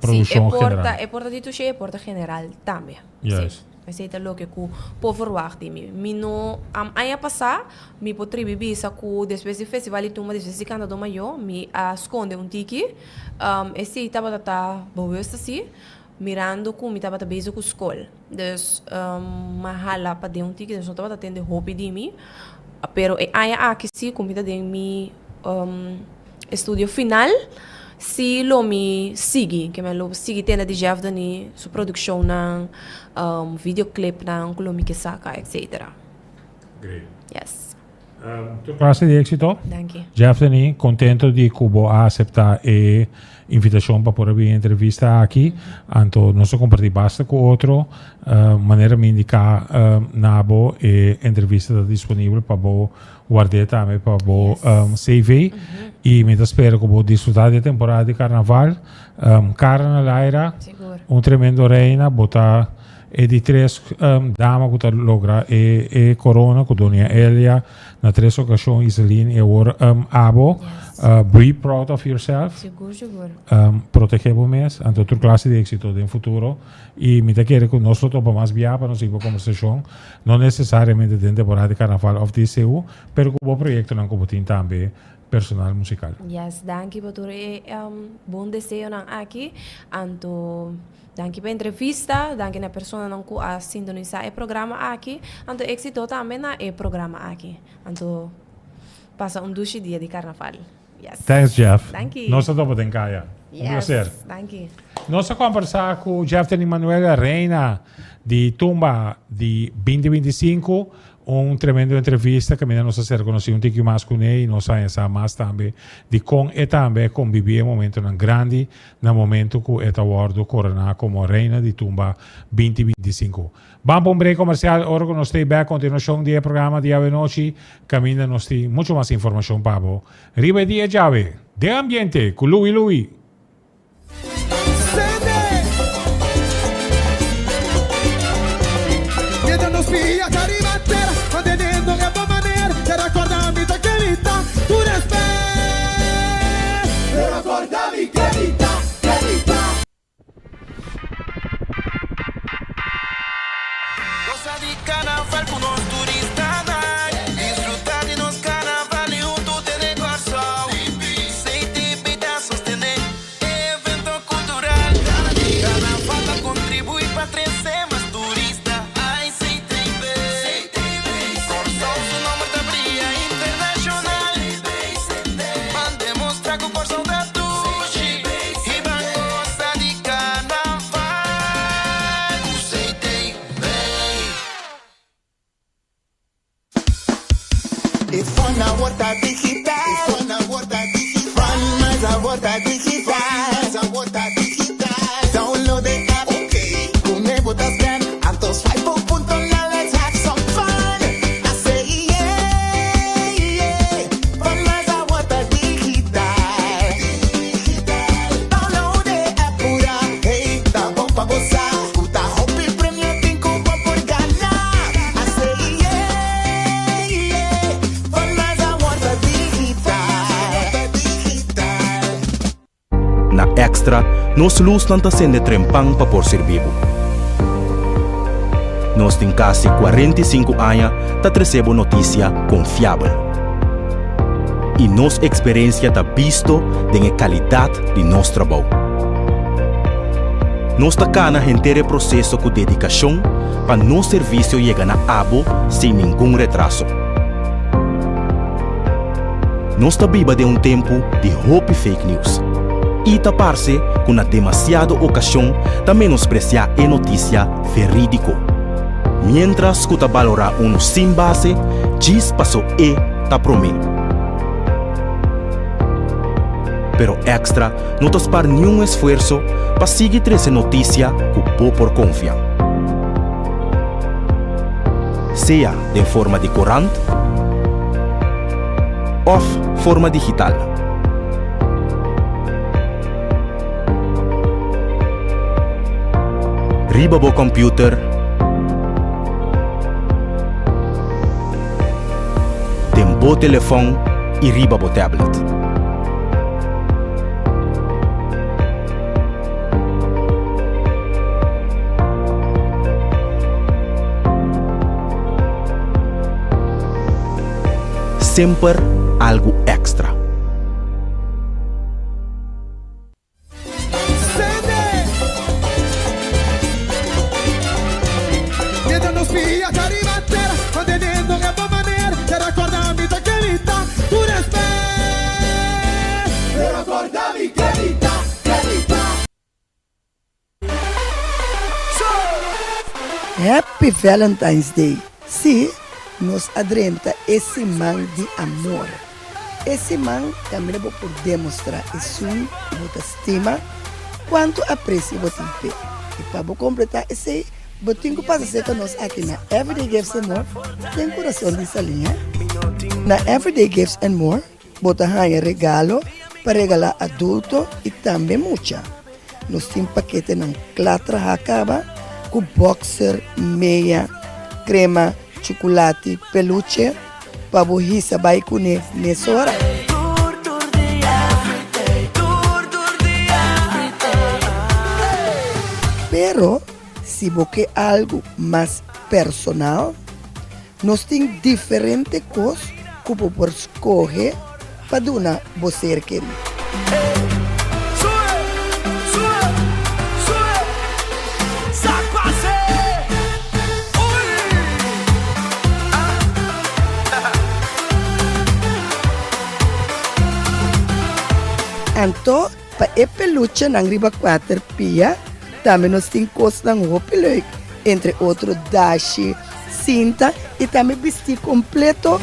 produccion sí, general? E por ta di Touché, e por ta general tambe. Juist. Sí. Esei ta loke ku por verwagt di mi. Mi no, aña pasá mi por tribi bisa ku despues di Festival di Tumba, despues di Kantadó Mayó, mi a skonde un tiki. Esei tabata ta bewust así, mirando ku mi tabata bezig ku skol. Dus m'a hala pa den un tiki, dus no tabata tende hopi di mi. Pero e aña aki sí ku mi ta den mi estudio final, sí lo mi sigui, ke mi lo sigui tende di Jeff Denis su produccionnan, videoclipnan ku lo mi ke saka, etcetera. Great. Yes. Tur klase di éxito. Danki. Jeff Denis, contento di ku bo a acepta e invitacion pa por a bin entrevista aki. Anto nos a comparti basta ku otro. Manera mi indica na bo, e entrevista ta disponibel pa bo Ward'é tambe pa bo CV. I mi ta spera ku bo disfrutá di e temporada di karnaval. Kara na laira, un tremendo reina. Bo ta e di tres dama ku ta logra e korona ku Doña Elia na tres okashon, Iselin i awor abo. Be proud of yourself. Sigur, sigur. Protegé bo mes. Anto tur klase di éksito den futuro. I mi ta kere ku nos lo topa mas bia pa nos sigui bo kombersashon. No necesariamente den temporada di carnaval of di CU, pero cu bo proyectonan cu bo tin tambe personal musical. Yes, danki pa tur e bon deseonan aki. Anto danki pa entrevista, danki na personanan cu a sintonisa e programa aki. Anto exito tambe na e programa aki. Anto pasa un dushi dia di carnaval. Yes. Thanks Jeff. Danki. Nos ta topa den kaya. Un Yes, placer. Danki. Nos a conversa cu Jeften Manuela Reina di Tumba di 2025. Un tremendo entrevista caminda nos a ser conoci un tiki mas cune y nos a haña sa mas tambe di con e tambe a convivi e momentonan grandi na momento cu e ta wordo corona como Reina di Tumba 2025. Ban pa un break comercial ora cu nos stay back continuacion di e programa di awenochi caminda nos tin mucho mas informacion pa bo riba e dia djawe den ambiente cu Louie Louie. Mientras nos pia ta riba tera, manteniendo e bon manera, Tera corda mi ta ken mi ta, tur respet. Pero corda mi ken mi ta, ken mi ta. Gosa di carnaval cu nos turistanan. Disfruta di nos carnaval y hunto tene Corsou. CTB ta sostene e evento cultural. Carnaval ta contribui pa trece mas turista. Ay CTB. Corsou su nomber ta bria internacional. Ban demostra cu Corsou ta dushi. Y ban gosa di carnaval cu CTB. E fon awor ta digital. E fon awor ta digital. Fun mas awor ta digital. Fun mas awor ta digital. Download e app. Okay. Pone bo ta scan. Anto swipe bo punto now let's have some fun. I say yeah yeah. Fun mas awor ta digital. Digital. Download e app pura. Hey, ta bon pa bo sa. Ku ta hopi premio tin ku bo por gana. I say yeah yeah. Fun mas awor ta digital. Digital. Na Extra, nos lusnan ta sende trempan pa por sirbi bo. Nos tin kasi 45 aña ta trese bo notisia konfiabel. I nos eksperensia ta bisto den e kalidat di nos trabou. Nos ta kana henter e proseso ku dedikashon pa nos servisio yega na abo sin ningun retraso. Nos ta biba den un tempu di hopi fake news i ta parse ku na demasiado okashon ta menospresiá e notisia verídiko, miéntras ku ta balorá unu sin base djis paso e ta promé. Pero Extra no ta spar niun esfuerso pa sigui trese notisia ku bo por konfia. Sea den forma di korant òf forma digital. Riba bo kòmpiuter, den bo telefòn i riba bo tablet. Semper algu èkstra. Happy Valentine's Day! Sí, nos a drenta e siman di amor. E siman kaminda bo por demostrá esun ku bo ta stima kuantu apresio bo tin p'e. I pa bo kompletá esei, bo tin ku pasa serka nos aki na Everyday Gifts and More den Kurason di Saliña. Na Everyday Gifts and More Bo ta haña regalo pa regalá adulto i tambe mucha. Nos tin paketenan kla trahá kaba ku bòkser, meya, krema, chukulati, peluche pa bo hisa bai kuné mesora. Pero si bo ke algu mas personal, Nos tin diferente kos ku bo por skohe pa duna bo ser kerí. Anto pa e peluchenan riba kuater pia tambe nos tin kosnan hopi leuk, entre otro dashi, Sinta y tambe bisti completo.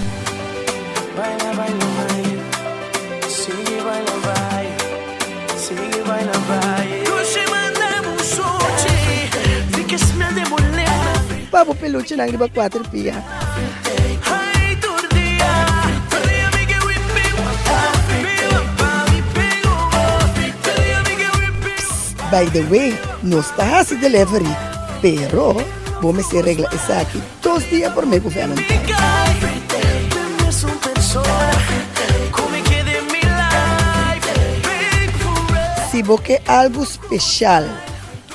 Pa bo peluchenan riba cuater pia. Psst, by the way, nos ta haci delivery, pero. Bo mester regla esaki dos dia promé ku Valentine. Si bo ke algu speshal,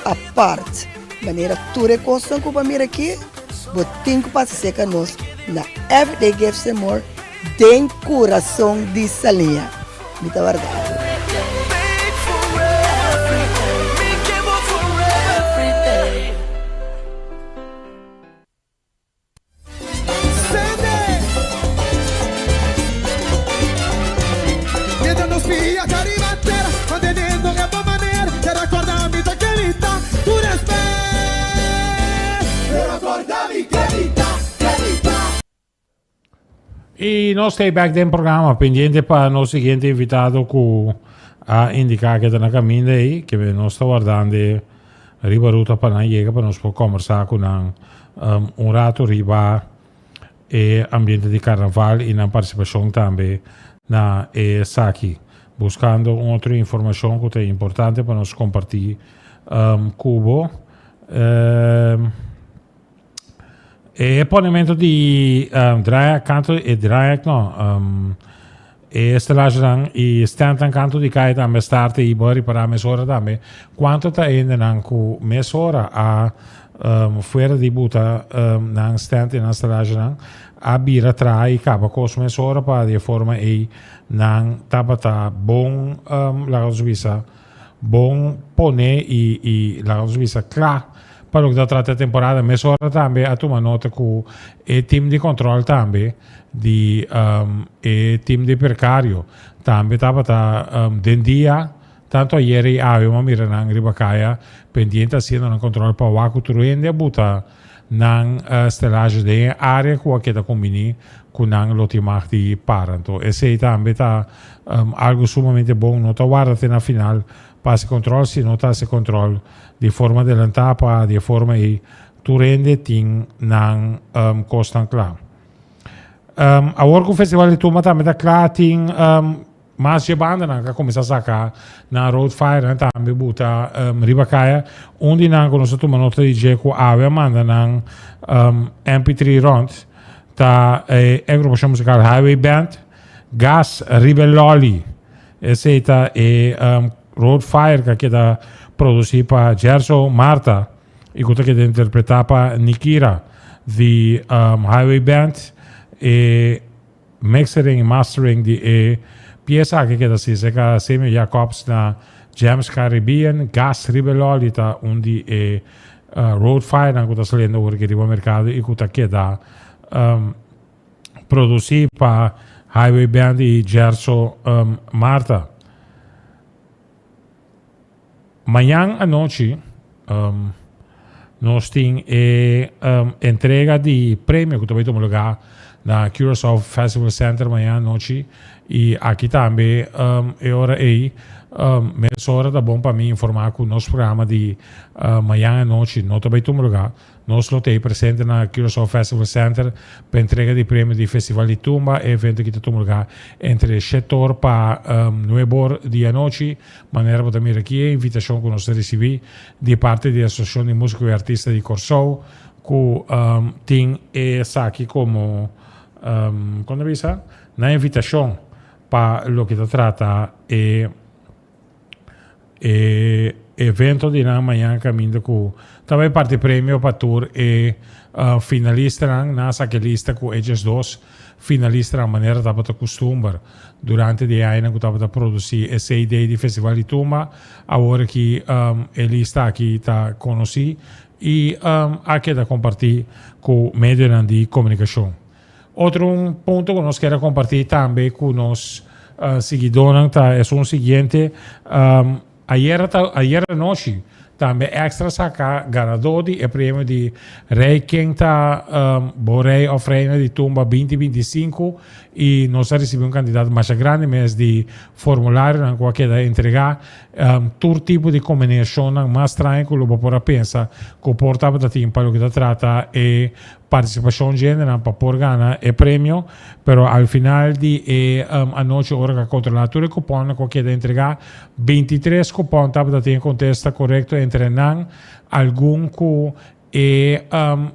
apart, manera tur e kosnan ku bo a mira aki, bo tin ku pasa serka nos na Everyday Gifts and More den kurason di Saliña. Mi ta warda bo. Y nos ta back den programa, pendiente pa nos siguiente invitado cu a indica que ta na caminda ahí, que nos ta wardando riba ruta pa nan yega pa nos por conversa cu nan um, un rato riba e ambiente di carnaval y nan participacion tambe na e saki. Buscando un otro informacion cu ta importante pa nos comparti um, cu bo. Um, E ponemento di um, draaier kanto, e draaier no, um, e estelagenan i standnan kanto di kai tambe start i bo ripará mesora tambe. Kuanto ta hendenan ku mesora a um, fuera di buta um, nan stand i nan estelagenan a bira traha i kaba kos mesora pa di e forma ei nan tabata bon um, laga nos bisa bon pone i i laga nos bisa kla pa loke ta trata e temporada. Mesora tambe a tuma nota ku e team di control tambe di e team di Percario tambe tabata den dia tanto ayer i awe bo a mira nan riba kaya pendiente haciendo nan control pa wak ku tur hende a buta nan stelage den e area ku a keda kumbini ku nan lo tin mag di para. Anto esei tambe ta algu sumamente bon, no ta warda te na final pa hasi control, sino ta hasi control di forma adelantá pa di e forma ei tur hende tin nan kosnan kla. Awor ku Festival di Tumba tambe ta kla tin Mas dje bandanan ka kuminsá saka nan road fire nan tambe buta riba kaya. Un di nan ku nos a tuma nota di dje ku awe a manda nan mp3 rond ta e agrupashon musikal Highway Band, Gas Riba e Lolly. Esei ta e road fire ku a keda produsí pa Gerso Martha i ku ta keda interpretá pa Nikira di Highway Band. E. Mixering i mastering di e piesa aki keda si serka Samuel Jacobs na Jams Caribbean. Gas riba e lòli ta un di e roadfirenan ku ta saliendo awor aki riba merkado i ku ta keda produsí pa Highway Band i Gerso Martha. Mañan anochi nos tin e entrega di premio ku ta bai tuma lugá na Curaçao Festival Center mañan anochi i aki tambe e ora ei mesora ta bon pa mi informá ku nos programa di mañan anochi no ta bai tuma lugá. Nos lo ta ei presente na Curaçao Festival Center pa entrega di premio di Festival di Tumba. E evento aki ta tuma lugá entre shete or pa nuebe or di anochi. Manera bo ta mira aki e invitashon ku nos ta risibí di parti di Asosiashon di Músiko i Artista di Kòrsou ku tin esaki komo kon ta bisa? Nan invitashon pa loke ta trata e E evento di nan mañan caminda cu ta bay parti premio pa tur e finalistanan. Nan a saca e lista cu e diesdos finalistanan manera tabata custumber durante di e añanan cu tabata produci e CD di Festival di Tumba. Awor aki e lista aki ta conoci y a keda comparti cu medionan di comunicacion. Otro un punto ku nos kier a kompartí tambe ku nos siguidónan ta esun siguiente, Ayera ta ayera anochi tambe Extra saka ganadó di e premio di Rei Ken ta bo rei òf reina di tumba binti 25 i nos a risibí un kantidat masha grandi mes di formularionan ku a keda entregá. Tur tipo di kombinashonnan mas straño ku lo bo por a pensa ku por tabata tin pa loke ta trata e Partisipashon djendenan pa por gana e premio, pero al final di e anochi ora ku a kontrolá tur e kuponnan ku a keda entregá, 23 kupon tabata tin e kontesta korekto entre nan algun ku e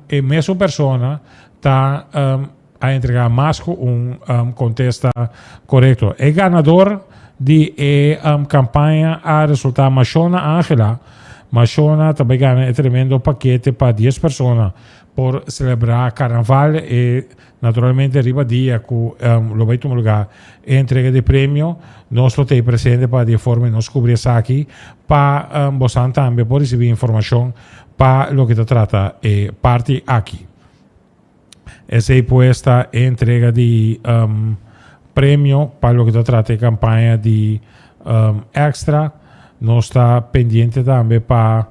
e mesun persona ta a entregá mas ku un kontesta korekto. E ganador di e kampaña a resultá Mashona Angela. Mashona ta bai gana e tremendo pakete pa dies persona por selebrá karnaval e naturalmente riba dia ku lo bai tuma lugá e entrega di premio. Nos lo ta presente pa di e forma nos kubri esaki pa bosan tambe por risibí informashon pa loke ta trata e parti aki. Esei pues ta e entrega di premio pa loke ta trata e kampaña di Extra. Nos ta pendiente tambe pa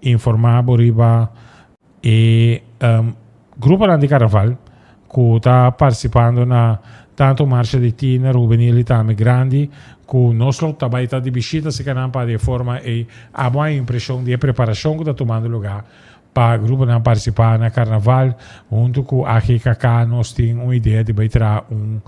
informá bo riba e gruponan di karnaval ku ta partisipando na tantu Marsha di Tiener, Hubenil i tambe Grandi ku nos lo ta bai ta di bishita serka nan pa di e forma ei abo a impreshon di e preparashon ku ta tumando lugá Pa gruponan partisipá na karnaval huntu ku AGKK nos tin un idea di bai traha un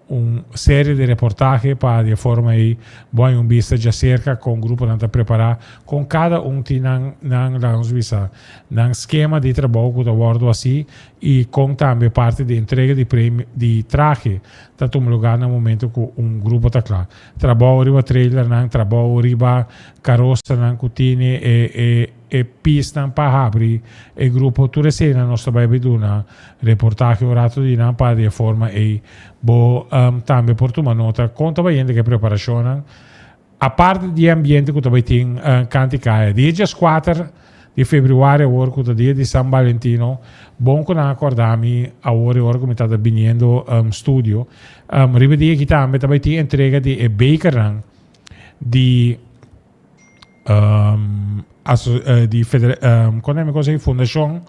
un serie di reportahe pa di e forma ei bo haña un bista djaserka kon gruponan ta prepará, kon kada un tin nan nan laga nos bisa nan skema di trabou ku ta wòrdu hasí i kon tambe parti di entrega di premio di trahe ta tuma lugá na momento ku un grupo ta kla. Trabou riba trailernan, trabou riba karosanan ku tini e e. E pisnan pa habri e grupo tur eseinan nos ta bai bai duna reportahe un rato di nan pa di e forma ei bo tambe por tuma nota kon ta bai hende ku e preparashonnan. Aparte di e ambiente ku ta bai tin kanti kaya dia dieskuater di februari awor ku ta dia di San Valentino bon ku nan a korda mi awor e ora ku mi tabata biniendo studio riba e dia aki tambe ta bai tin entrega di e bekernan di di kon mi cosa ei Fundashon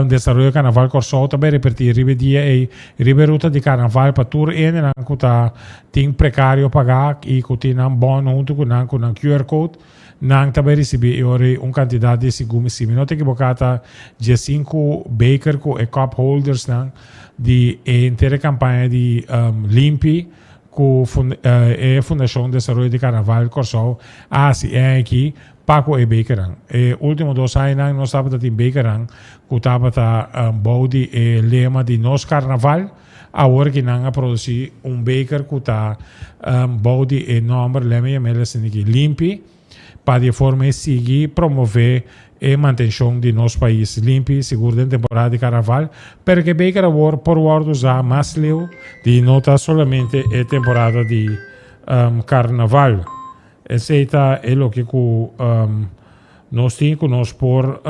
Desaroyo Karnaval Kòrsou ta bai repartí riba e dia ei riba e ruta di karnaval pa tur hendenan ku ta tin prekario pagá i ku tin nan bòn huntu ku nan ku nan QR code nan ta bai risibí e ora ei un kantidat di segun si mi no ta ekiboká ta diesinku beker ku e cup holders nan di e henter e kampaña di limpi Ku e Fundashon Desaroyo di Karnaval Kòrsou a hasi e aña aki pa ku e bekernan. E último dos añanan nos tabata tin bekernan ku tabata bou di e lema di Nos Karnaval. Awor ki nan a produsí un beker ku ta bou di e nòmber Lemme Yamel Asiniki Limpi pa di e forma e sigui promové. e mantenshon di nos pais limpi, sigur den temporada di karnaval, pero ke beker awor por wòrdu usá mas leu di no ta solamente e temporada di karnaval. Esei ta e loke ku nos tin ku nos por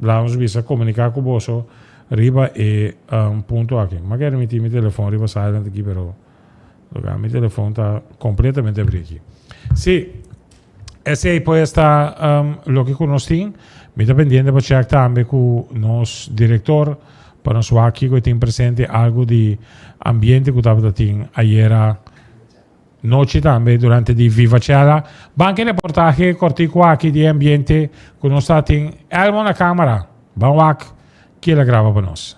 laga nos bisa komuniká ku boso riba e punto aki. Mi a kere miti mi telefòn riba silent aki pero mi telefòn ta kompletamente abrí aki. Sí. Esey pues ta loke cu nos tin. Mi ta pendiente pa check tambe cu nos director pa nos wak kico e tin presente algo di ambiente cu tabata tin ayera nochi tambe durante di Vivacella. Ban ke reportahe cortico aki di e ambiente cu nos ta tin. Elmo na camera. Ban wak kiel a graba pa nos.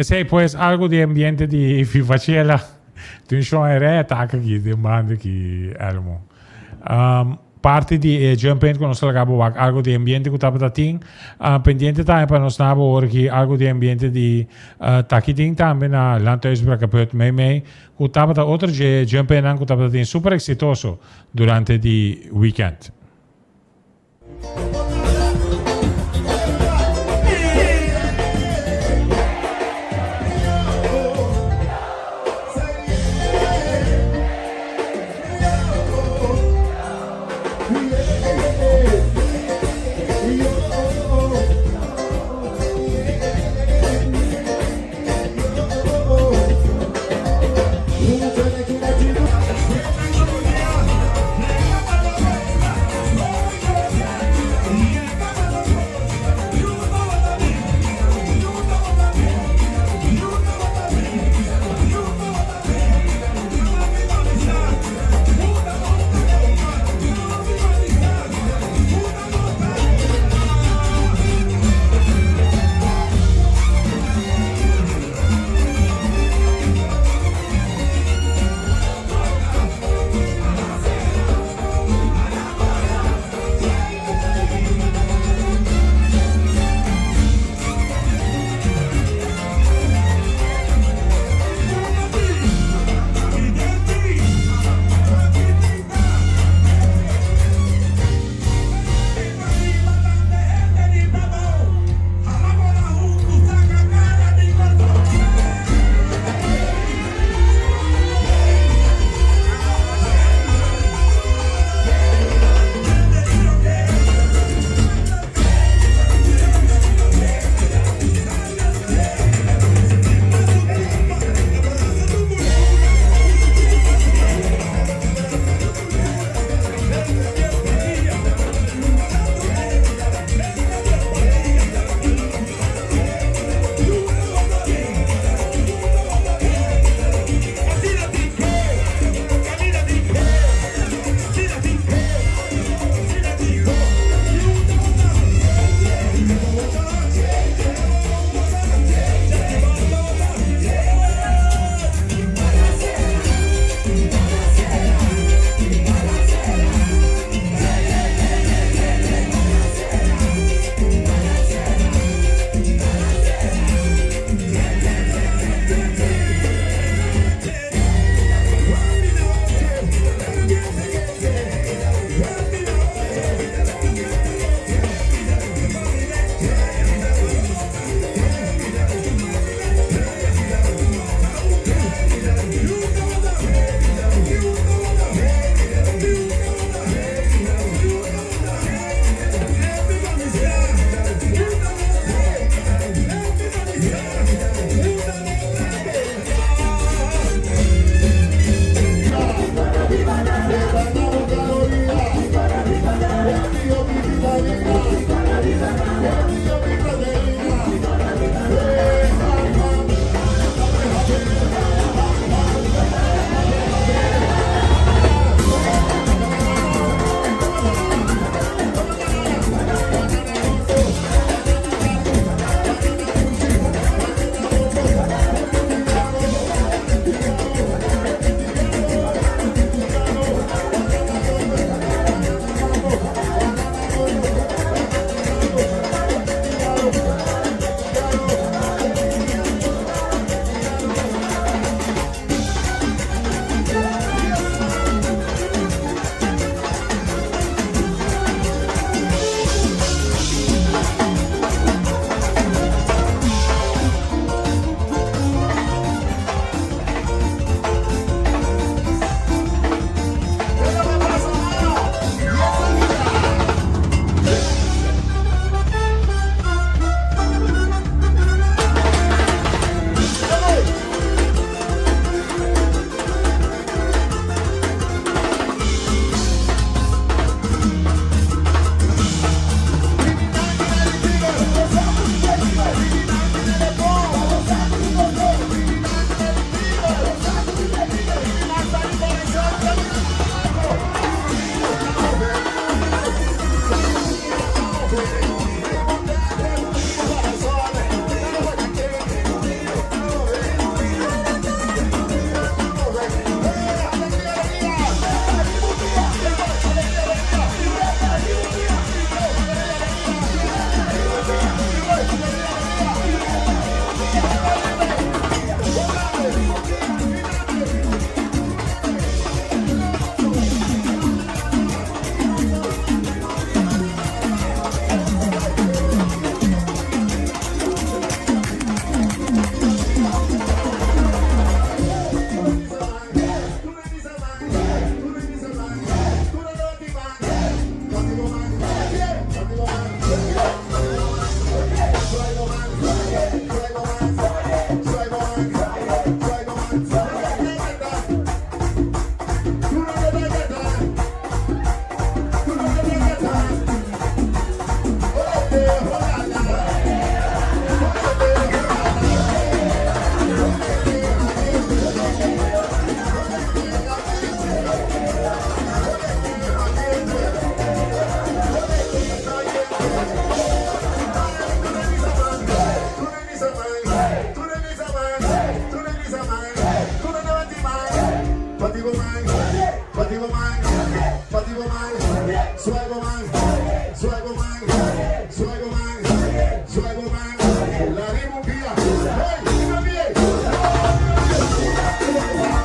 Esei pues algo di ambiente di Vivachela. Tin shon e re ataka aki den banda aki Elmo. Um, parti di e jump in ku nos laga bo wak algo di ambiente ku tabata tin. Uh, pendiente tambe pa nos nabo ora ki algo di ambiente di uh, taki tin tambe na Landhuis Brakkeput mei mei ku tabata otro dje jump innan ku tabata tin super exitoso durante di weekend. Swipe bo man, swipe bo man, swipe bo man, swipe bo man. Lari bo pia. Hey, riba pie. Yes, man.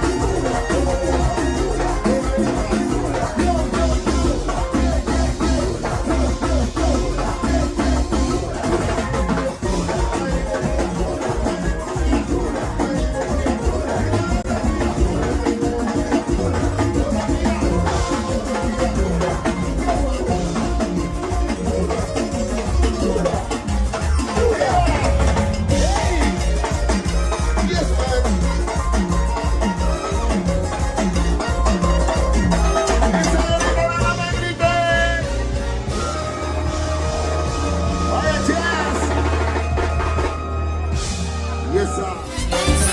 Yes, sir.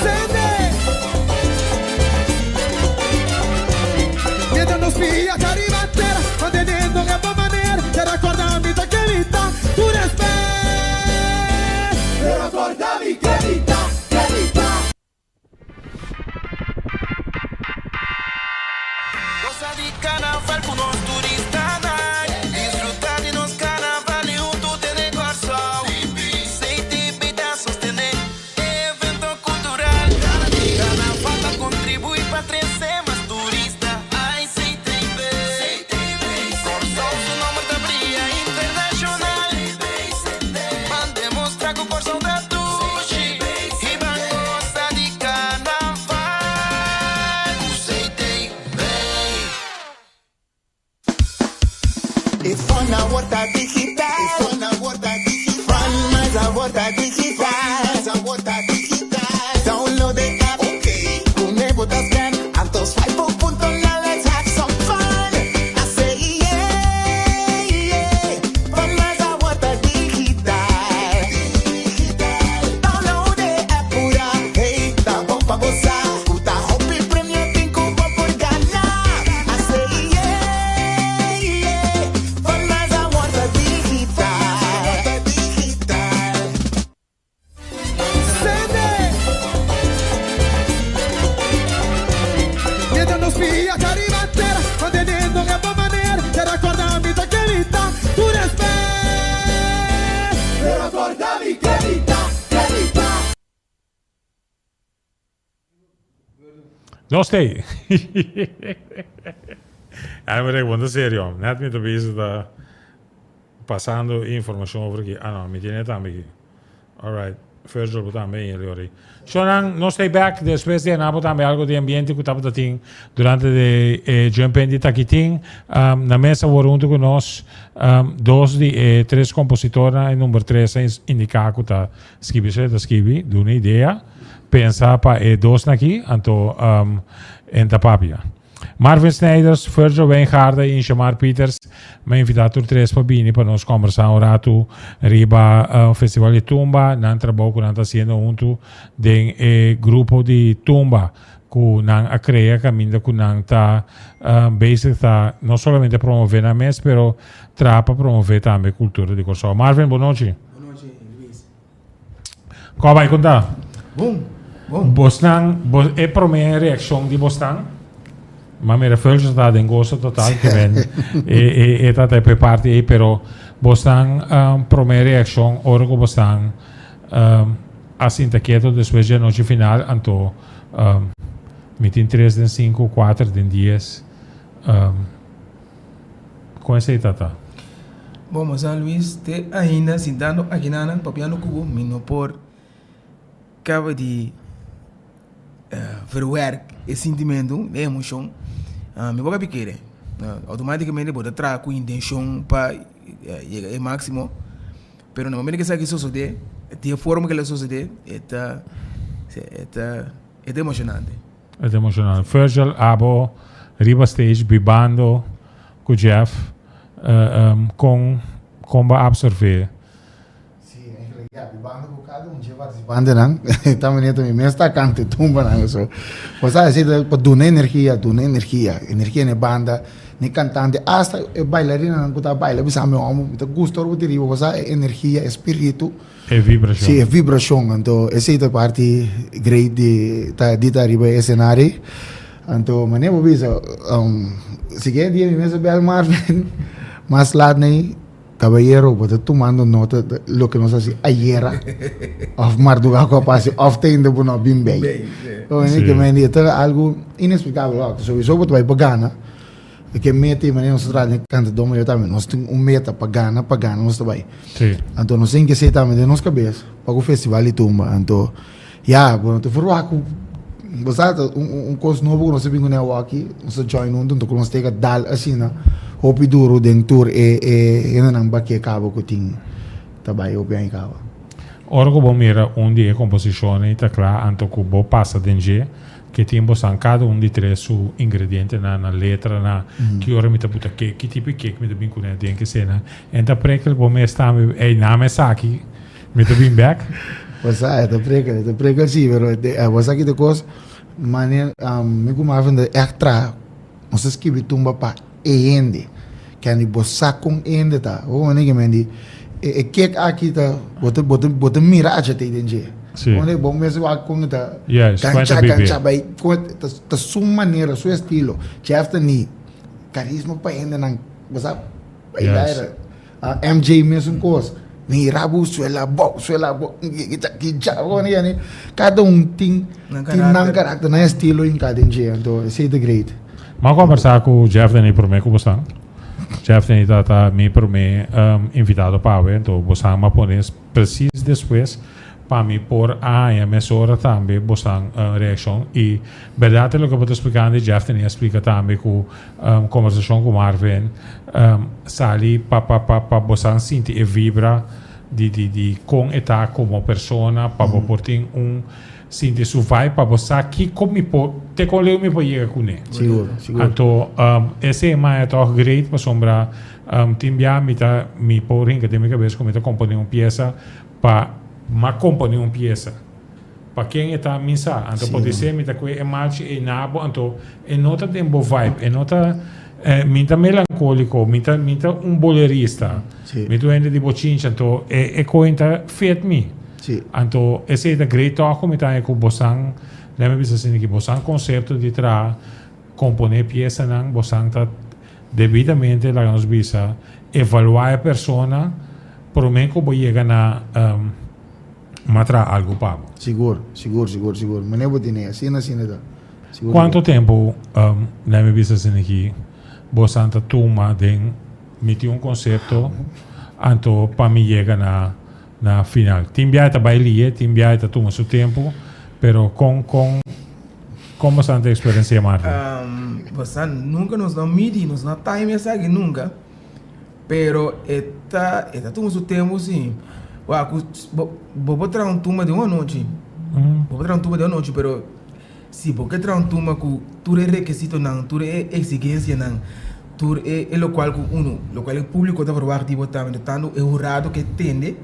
Sende! Mientras nos pilla riba tera, manteniendo e bon manera, Pero corda mi ta kerita, tu respet. Pero corda mi kerita, kerita. Gosa di carnaval cu nos turistanan. Disfruta di nos carnaval y hunto tene Corsou. CTB ta sostene evento cultural. Carnaval ta contribui pa trece mas turista. Ay CTB. Corsou su nomber ta briya internacional. Ban demostra cu Corsou ta dushi. Y ban gosa di carnaval. Cu CTB. E fun awor ta digital. E fun awor ta digital. Fun mas awor ta digital. Mas awor ta digital. Download the app. Okay. Cu bo ta scan. Anto swipe bo punto now let's have some fun. I say yeah. Fun mas awor ta digital. Digital. Download the app pura. Hey, ta bon pa gosa. Cu ta hopi premio tin cu bo por gana. I say yeah. Fun mas awor ta digital. Digital. Sende! Mientras nos pilla riba tera, manteniendo e bon manera, Pero corda mi ta kerita, tu respet. Pero corda mi kerita, kerita. Nos tey. Ay, maar ik serio. Net mi ta bezig ta pasando informacion over aki. Ah no, mi tin e tambe aki. Alright. Virgil bo tambe in Leori. Shonan, nos stay back despues di anabo tambe algo di ambiente ku tabata tin durante de eh, Jump di Takitin. Na mesa awor hunto ku nos dos di e tres compositornan e number tres a indica ku ta skibi so e ta skibi, duna idea. Pensa pa e dosnan aki, anto um, en ta papia. Marvin Snijders, Virgil Wijngaarden y Inshamar Pieters mi a invita tur tres pa bini pa nos combersa un rato riba Festival di Tumba, nan trabou cu nan ta haciendo hunto den e grupo di Tumba cu nan a crea caminda cu nan ta bezig ta no solamente promove nan mes pero traha pa promove tambe cultura di Corsou. Marvin, bon nochi. Bon nochi, Luis. Kò bai konta? Bon, bon. Bosnan, bo, e promé reakshon di bosnan? Ma mira Fulgence ta den goso total ke men e e e ta ta e parti ei, pero bosnan um, promé reakshon ora ku bosnan um, a sinta keto despues dje anochi final, anto um, mi tin tres den sinku, kuater den dies, um, Kon esei ta ta? Bon, bo sa Luis, te ainda sintando akinanan papiando ku bo, mi no por kaba di verwerk e sintimentu, e emoshon. Mi por kabi kere. Outomatikamente bo ta traha ku intenshon pa yega e máksimo, pero na momento ku esaki sosodé, di e forma ku el a sosodé, e ta, e ta, e ta emoshonante. E ta emocional. Virgil, abo riba stage bibando cu Jeff, con con bo a absorbe? Sí, eigenlijk ja, bibando cu cada un dje participantenan, ta manera ta mi mes ta canta e tumbanan so. Bo sa esei ta pa duna energia, duna energia, energia na e banda, na e cantante, hasta e bailarinanan cu ta baila bisa mi omo, mi ta gusta ora bo ta riba, bo sa e energia, e spiritu. E vibracion. Sí, e vibracion. Anto esey ta parti great di ta di ta riba e escenario. Anto manera bo bisa, um, siguiente dia mi mes a bel Marvin. Mas laat nei, Caballero, bo ta tumando nota di loke nos hasi ayera of mardugá ku a pasa of te ainda bo no a bin bei. Sí. Ke men di e ta algu inexplicabel wak. Souiso bo ta bai pa gana. E ke meta i manera nos ta traha den kantadó mayor tambe. Nos tin un meta pa gana, pa gana nos ta bai. Sí. Anto nos tin ke esei tambe den nos kabes pa ku festival di tumba. Anto Ya, bo no ta verwacht ku bo sa ta un un kos nobo ku nos a bin kuné awoki, nos a join huntu, anto ku nos tega dal asina hopi duru den tur e e hendenan baké kaba ku tin ta bai hopi aña kaba. Ora ku bo mira un di e komposishonnan i ta kla anto ku bo pasa den dje, ke tin bosan kada un di tres su ingredientenan na letra na ki ora mi ta buta kek, ki tipo di kek mi ta bin kuné den kesenan. En ta prekel bo mes tambe, ey name esaki. Mi ta bin bek. Bo sa, e ta prekel, e ta prekel si, pero bo sa ki ta kos, mane mi ku Marvin ta ègt traha, nos ta skibi tumba pa e hende, kende bo sa kon e hende ta, bo mane ke men di, e kek aki ta, bo ta, bo ta, bo ta mira HT den dje. Si. Bo bo mes wak kon e ta, Juist, kon e ta gancha, bibi. gancha bai, kon e ta, ta su manera, su estilo. Jeff ta ni karisma pa hendenan, bo sa, bai Juist. MJ mesun kos. Mi rabu suela bo, suela bo, Kada un tin tin nan karakter, nan estilo hinká den dje, anto esei ta great. Mi a kombersá ku Jeff den e promé ku bosan. Jeff den ta ta mi promé invitado pa awe, anto bosan mi a pone presis despues pa mi por a haña mesora tambe bosan reakshon. I bèrdat e loke bo ta splikando i Jeff den a splika tambe ku Kombersashon ku Marvin sali pa pa pa pa bosan sinti e vibra di di di kon e ta komo persona pa bo por tin un sinti su vibe pa bo sa kiko mi por te kon leu mi por yega kuné. Sigur, sigur. Anto esei maya tòg great pasobra tin bia mi ta mi por hinka den mi kabes ku mi ta komponé un piesa pa m'a komponé un piesa. Pa ken e ta mi sa. Anto podisé mi ta kue e malchi ei na bo, anto e no ta den bo vibe, e no ta, mi ta melankóliko, mi ta, mi ta un bolerista, mi ta un hende di bochincha, anto e e koin ta fit mi. Anto esei ta great tòg ku mi ta haña ku bosan, lei mi bisa asina ki bosan konsepto di traha, komponé piesanan, bosan ta debidamente, laga nos bisa, evaluá e persona promé ku bo yega na. M'a traha algu pa bo. Sigur, sigur, sigur, sigur. Manera bo tene, asina, asina ta. Sigur, Kuantu tempu, lei mi bisa asina aki, bosan ta tuma den mi tin un konsepto, anto pa mi yega na na final? Tin biaha ta bai lie, tin biaha ta tuma su tempu, pero kon kon kon bosan ta eksperensiá, Marvin? Bosan nunka nos no midi, nos no time esaki nunka. Pero e ta e ta tuma su tempu si. Wak ku bo bo por traha un tumba den un anochi. Bo por traha un tumba den un anochi pero si bo ke traha un tumba ku tur e rekisitonan, tur e eksigensianan, tur e e lokual ku uno lokual e públiko ta verwagt di bo tambe tantu e hurado ke tende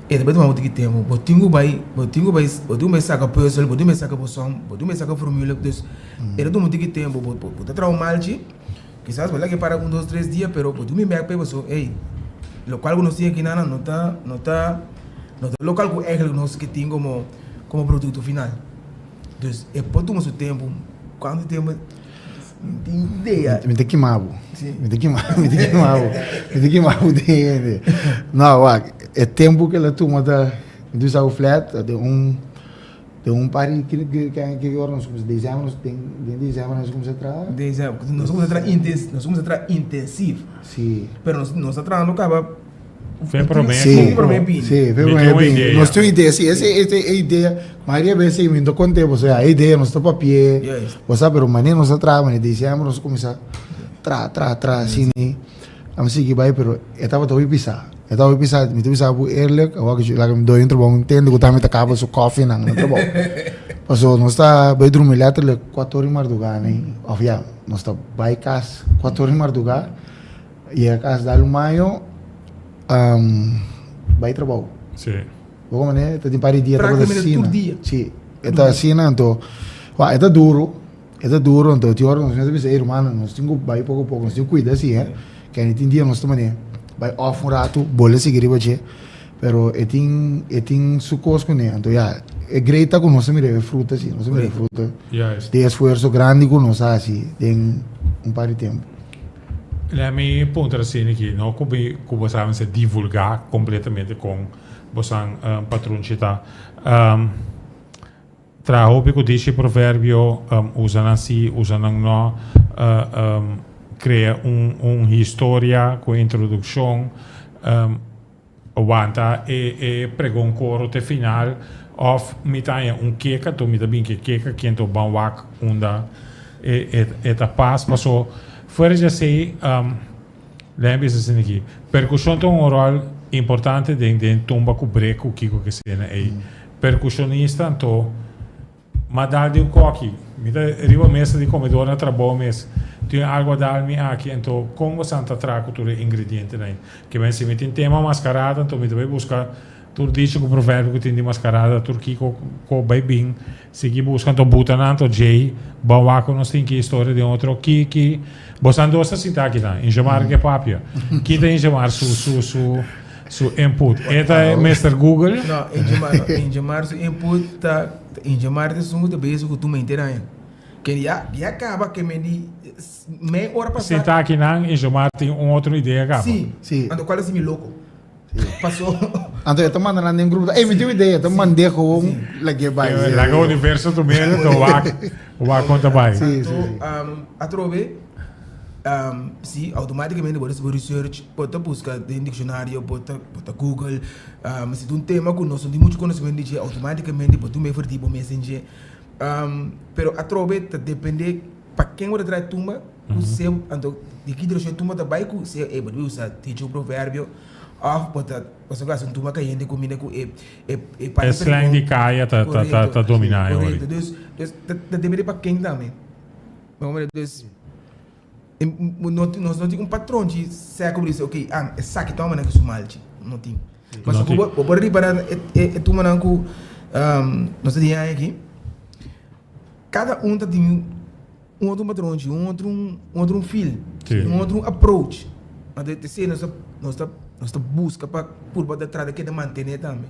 e ta bai tuma bo tiki tempu. Bo tin ku bai bo tin ku bai bo tin ku bai saka pùzel, bo tin ku bai saka bo sòn, bo tin ku bai saka formula. Dus e ta tuma un tiki tempu. Bo bo ta traha un malchi. Kisas bo lag'e para un dos tres dia pero bo dumi bek p'e paso ey lokual ku nos tin aki nan no ta no ta no ta lokual ku eigenlijk nos ke tin komo komo produkto final. Dus e por tuma su tempu kuantu tempu mi tin idea. Mi ta kima bo. Mi ta kima mi ta kima bo mi ta kima bo den hende. No wak e tempu ku el a tuma ta mi ta bisa bo flat ta den un. Den un par di ki ora nos kuminsá? Desèmber nos den den desèmber nos kuminsá traha? Desèmber nos kuminsá traha intens nos kuminsá traha intensief. Si. Pero nos nos ta trahando kaba Fe promé Si. ku promé bini. Si, fe Mi promé tin un bini. idea. Nos tin un idea, si ese ese e idea mayoria bes mi no ta konté pasobra e idea nos ta papi'é. Juist. Bo sa pero manera nos ta traha manera desèmber nos kuminsá traha traha traha asina. A mi sigui bai pero e tabata hopi pisá. E tabata hopi pisá. Mi ta bisa bo eerlijk, awor ku laga mi doño trabou mi ntende ku tambe ta kaba su kòfinan na trabou. Paso nos ta bai drumi letterlijk kuater ora di mardugá nei, òf ya, nos ta bai kas kuater ora di mardugá, yega kas dal un baño, bai trabou. Sí. Bo komo manera ta tin par di dia tabata Práktikamente asina. tur dia. Sí, e ta asina anto, wak e ta duru. E ta duro anto tin ora nos mester bisa ey rumannan nos tin ku bai poko poko nos tin ku kuida si he kende tin dia nos ta mane bai off un ratu bolbe sigui riba dje pero e tin e tin su kos kuné anto ya e great ta ku nos ta mira e fruta si nos ta mira e fruta Juist. di esfuerso grandi ku nos a hasi den un par di tempu. Let mi puntra asina aki, no ku mi ku bo sa mester divulgá kompletamente kon bosan patronchi ta. Traha hopi ku dishi proverbio, usa nan si, usa nan no, krea un un historia ku introdukshon, wanta e e pregon koro te final òf mi ta haña un keka to mi ta bin ke keka kento ban wak unda e e e ta pas paso fuera di esei Lei a bisa asina aki, Perkushon ta un ròl importante den den tumba ku brek ku kiko ke sena ei. Perkushonista anto m'a dal di un kòki. Mi ta riba mesa di komedor na trabou mes. Tin algu a dal mi aki anto kon bo san ta traha ku tur e ingredientenan ei? Ke men si mi tin tema maskarada anto mi ta bai buska Tur dicho ku proverbio ku tin di maskarada tur kiko ko bai bin sigui buska anto buta nan anto djei bon wak ku nos tin ki historia den otro ki ki bosan dos ta sinta akinan Ingemar ke papia ki ta Ingemar su su su su input e ta Mister Google. No Ingemar no Ingemar su input ta Ingemar ta esun ku ta bezig ku tuma henter aña ke ya ya kaba ke men di mei ora pasa. Sinta akinan Ingemar tin un otro idea kaba. Si anto kual a si mi loko. Paso. Anto e ta manda nan den grupo. Ey, mi tin un idea. Ta mand'é gewoon lag'é bai. Sí. Laga universo tum'é, to wak, wak kon ta bai. Sí, sí, sí. Anto, atrobe, si, automaticamente bo ta hasi bo research, bo ta buska den diccionario, bo ta, bo ta google, si ta un tema ku nos no tin mucho conocimento di dje, automaticamente bo tin mester di bo mes den dje. Pero atrobe ta depende pa ken bo ta traha e tumba. Ku seu, anto di ki direkshon tumba ta bai ku seu ei bo debe usa dicho proverbio òf bo ta pasobra ku hasi un tumba kayente ku mina ku e e e E slang di kaya ta ta ta ta dominá e ora. Korekto, dus dus ta ta depende pa ken tambe. Dus no nos no tin un patronchi sèko bo di bisa oke an esaki ta homennan ku su malchi, no tin. Pasobra bo bo por ripará e e tumbanan ku nos ta tin aki kada un ta tin. Un otro patronchi, un otro un otro un feel, Sí. un otro un approach. Anto te esei nos ta nos ta nos ta buska pa purba ta trata keda mantené tambe.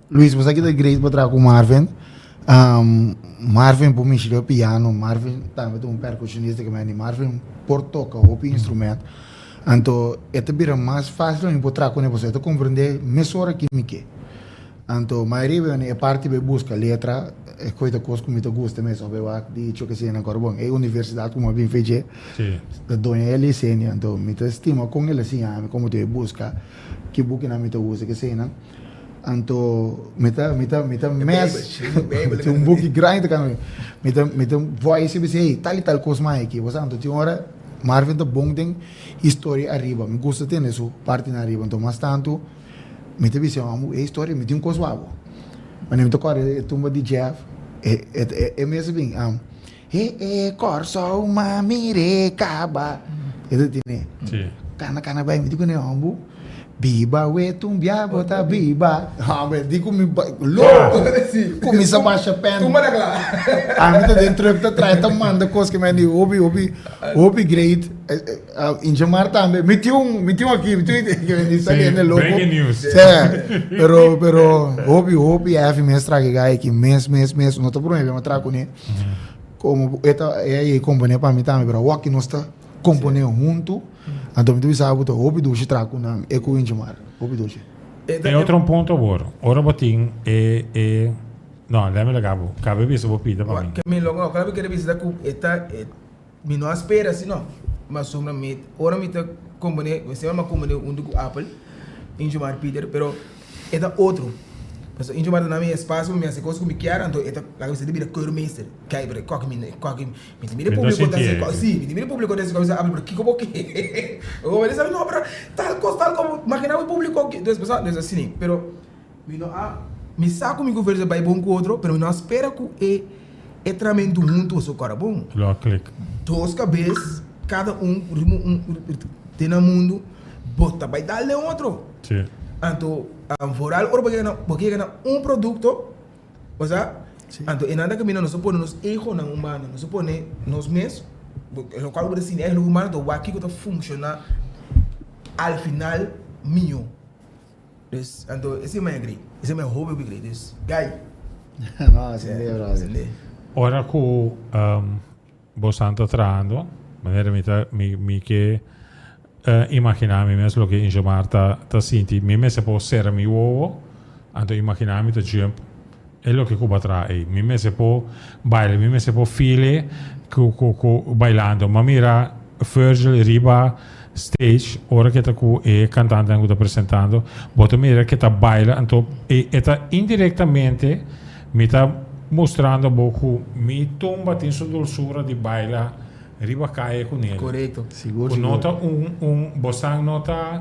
Luis, bo sa ki ta great pa traha ku Marvin? Marvin por mishi riba piano, Marvin tambe ta un percusionista ke mende, Marvin por toka hopi instrument. Anto e ta bira mas fácil pa mi por traha kuné pasobra e ta komprendé mesora ki mi ke. Anto mayoria bini e parti bay busca letra, e coy ta cos cu mi ta gusta mes, of bay wak di icho ke nan bon. E universidad cu mi a bin fe dje, ta doña e licenia, anto mi ta stima con el a siña mi como ta busca, ki bukinan mi ta usa kesenan. Anto mi ta mi ta mi ta mes, tin un buki grandi ta cana, mi ta mi ta voice bisa hey tal y tal cos mas aki, bo sa. Anto tin ora Marvin ta bon den historia ariba, mi gusta tende su partinan ariba, anto mas tanto. Mi ta bisa amo e historia mi tin un kos wou. Wanneer mi ta kòrda e tumba di Jeff, e e e mes a bin am he e Kòrsou mami rekaba. E ta tene. Sí. Kana kana bai mi di kuné hombu biba we tumbia bo ta biba. Hombre di ku mi loko kuminsá basha pèn. Tumba ta kla. Ami ta den truck ta trae ta manda kos ke mi di hopi hopi hopi great. Ingemar tambe. Mi tin un, mi tin un aki, mi tin un que me está viendo loco. Breaking news. Sí, pero, pero, hopi, hopi, heavy mes traje gai ki mes, mes, mes, no te prome me tra kuné. Como eta e e compone pa mi tambe, pero waki nos ta compone junto. Anto mi tu bisa buta hopi dushi tra kunan e ku Ingemar. Hopi dushi. E otro un punto awor. Ora bo tin e e no, lemme laga bo. Cabe bisa bo pida pa mi. Ke mi lo, no, cabe kere bisa ku eta e Mi no a spera así no, pasobra mi ora mi ta komponé, mi semper mi a komponé huntu ku Apple, Ingemar Pieter, pero e ta otro. Pasobra Ingemar ta na mi espasio pa mi hasi kos ku mi kier, anto e ta laga mi sinti bira keurmeester. Kei, pero kòke mi, kòke mi ta mira e públiko ta hasi kos, sí, mi ta mira e públiko ta hasi kos, mi bisa Apple, pero kiko bo ke? Bo ta no, pero tal kos, tal kos, imagina bo e públiko aki. Entonces, bo sa, entonces asina, pero Mi no a, mi sa ku mi conversa bai bon ku otro, pero mi no a spera ku e e tramentu huntu a kòrda bon. Lo a klik. Dos kabes, kada un riba un den nan mundu, bo ta bai dal den otro. Sí. Anto, vooral ora bo yega na, bo yega na un produkto, bo sa, anto e nan ta kaminda nos a pone nos egonan un banda, nos a pone nos mes, lokual bo ta sinti eigenlijk un banda, anto wak kiko ta funshoná al final mihó. Dus, anto esei maya grei. Esei maya hopi hopi grei. Dus, guy. No, asende, brother. Asende. Ora ku bosan ta trahando, manera mi ta mi mi ke. Imaginá mi mes loke Ingemar ta ta sinti. Mi mester por sera mi wowo, anto imaginá mi ta jump e loke ku bo a traha ei. Mi mester por baila, mi mester por feel e ku ku ku bailando. M'a mira Virgil riba stage ora ke ta ku e kantantenan ku ta presentando, bo ta mira ke ta baila, anto e e ta indirektamente mi ta mustrando bo ku mi tumba tin su dulsura di baila Riba kaya ku nel. Korekto. Sigur, Ku no sigur. ta un un bosan no ta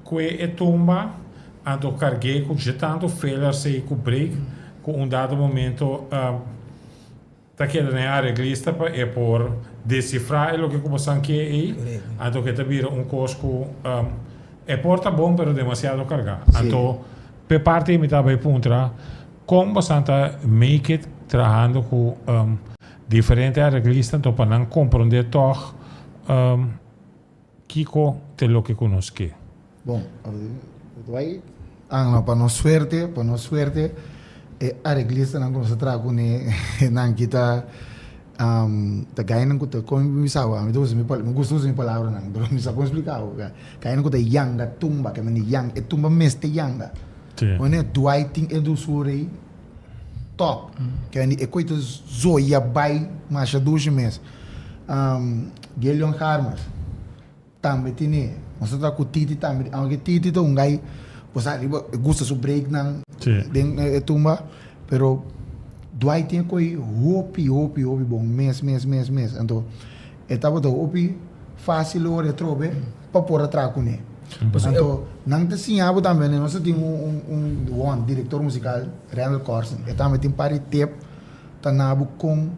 kue e tumba anto karg'é ku dje tantu fillers ei ku break ku un dado momento ta keda na e areglista pa e por desifrá e loke ku bosan ke ei Korekto. anto ke ta bira un kos ku e por ta bon pero demasiado kargá. Sí. Anto p'e parti ei mi ta bai puntra kon bosan ta make it trahando ku Diferente areglista anto pa nan komprondé tòg kiko ta e loke ku nos ke. Bon, bai ah no, pa nos suerte, pa nos suerte e areglistanan ku nos a traha kuné nan ki ta ta gainan ku ta kon mi bisa bo, ami ta usa mi mi gusta usa mi palabranan pero mi sa kon splika bo, gainan ku ta yanga tumba, ke mende yang e tumba mester yanga. Wanneer Dwight tin e dulsura ei. Top. Kende e koe ta zoya bai masha dushi mes. Gelion Harmers tambe tine. Nos ta traha ku Titi tambe. Aunke Titi ta un gai bo sa riba e gusta su breaknan den e tumba. Pero Dwight tin e koe hopi hopi hopi bon mes mes mes mes. Anto e tabata hopi facil ora e trobe. pa por a traha kuné. Anto nan ta siña bo tambe, nos ta tin un un un direktor musikal, Randall Corsen, e tambe tin par di tep ta na bo kon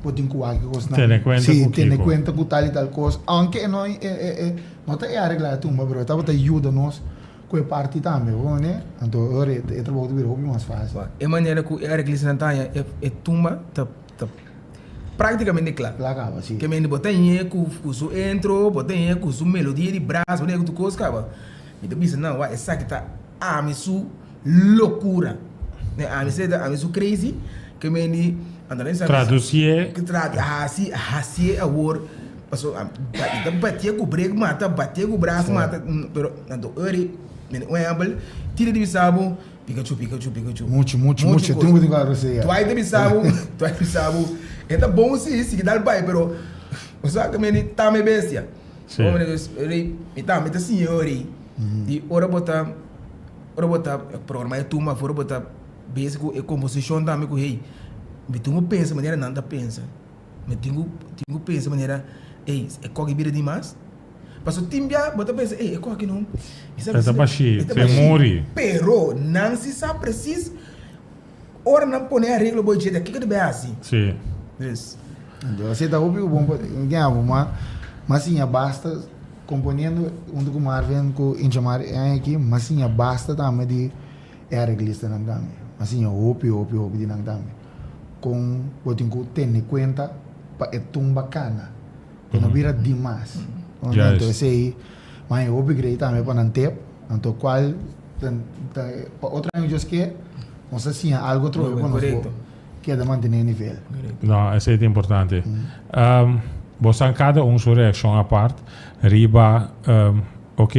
bo tin ku wak e kosnan. Tene kuenta ku Si, tene kiko. kuenta ku tal i tal kos, aunke e no e e no ta e aregla e tumba, pero e tabata yuda nos ku e parti tambe, bo mane? Anto ora e trabou ta bira hopi mas fásil. E manera ku e areglistanan ta haña e tumba ta ta. Práktikamente kla. Kla kaba, si. Ke mende bo ta ñe ku su intro, bo ta ñe ku su melodia di bras, bo ta ñe ku tur kos kaba. Mi ta bisa nan, wak, esaki ta ami su lokura. Ne ami se ta ami su crazy. Ke mende, anto nan bisa mi. Tradusié. Tradu, hasi, hasié awor. Paso, mi ta batié ku brek mata, batié ku bras mata, pero anto ori, mende un ehèmpel, tira di bisa bo. Pikachu, Pikachu, Pikachu. Muchu, muchu, muchu. Tin ku tin ku Dwight ta bisa bo, Dwight ta bisa bo, e ta bon si, si ki dal bai, pero bo sa ku mi ta mi bestia. Si. Bo mira dus, rei, mi ta, mi ta siña yo rei. Di ora bo ta, ora bo ta programa e tumba, ora bo ta bezig ku e komposishon tambe ku hey, mi tin ku pensa manera nan ta pensa. Mi tin ku, tin ku pensa manera, ey, e koki bira dimas. Paso tin bia bo ta pensa, ey, e koki no, mi sa E ta bashí, e ta te bashí. muri. Pero nan si sa presis ora nan pone areglo bo djeta, kiko ta bay hasi? Sí. Dus. Anto así ta hopi bon pa gana bo, ma ma siña basta componiendo hunto cu Marvin cu Ingemar e aña aki, ma siña basta tambe di e areglistanan tambe. Ma siña hopi hopi hopi di nan tambe. Con bo tin cu tene cuenta pa e tumba cana. Bo no bira dimas. Anto esei ma e hopi grei tambe pa nan tep. Anto cual ta pa otro aña Dios ke nos ta siña algo atrobe pa nos por keda mantene e nivel. No, esei ta importante. Bo san kada un su reaccion apart riba ok,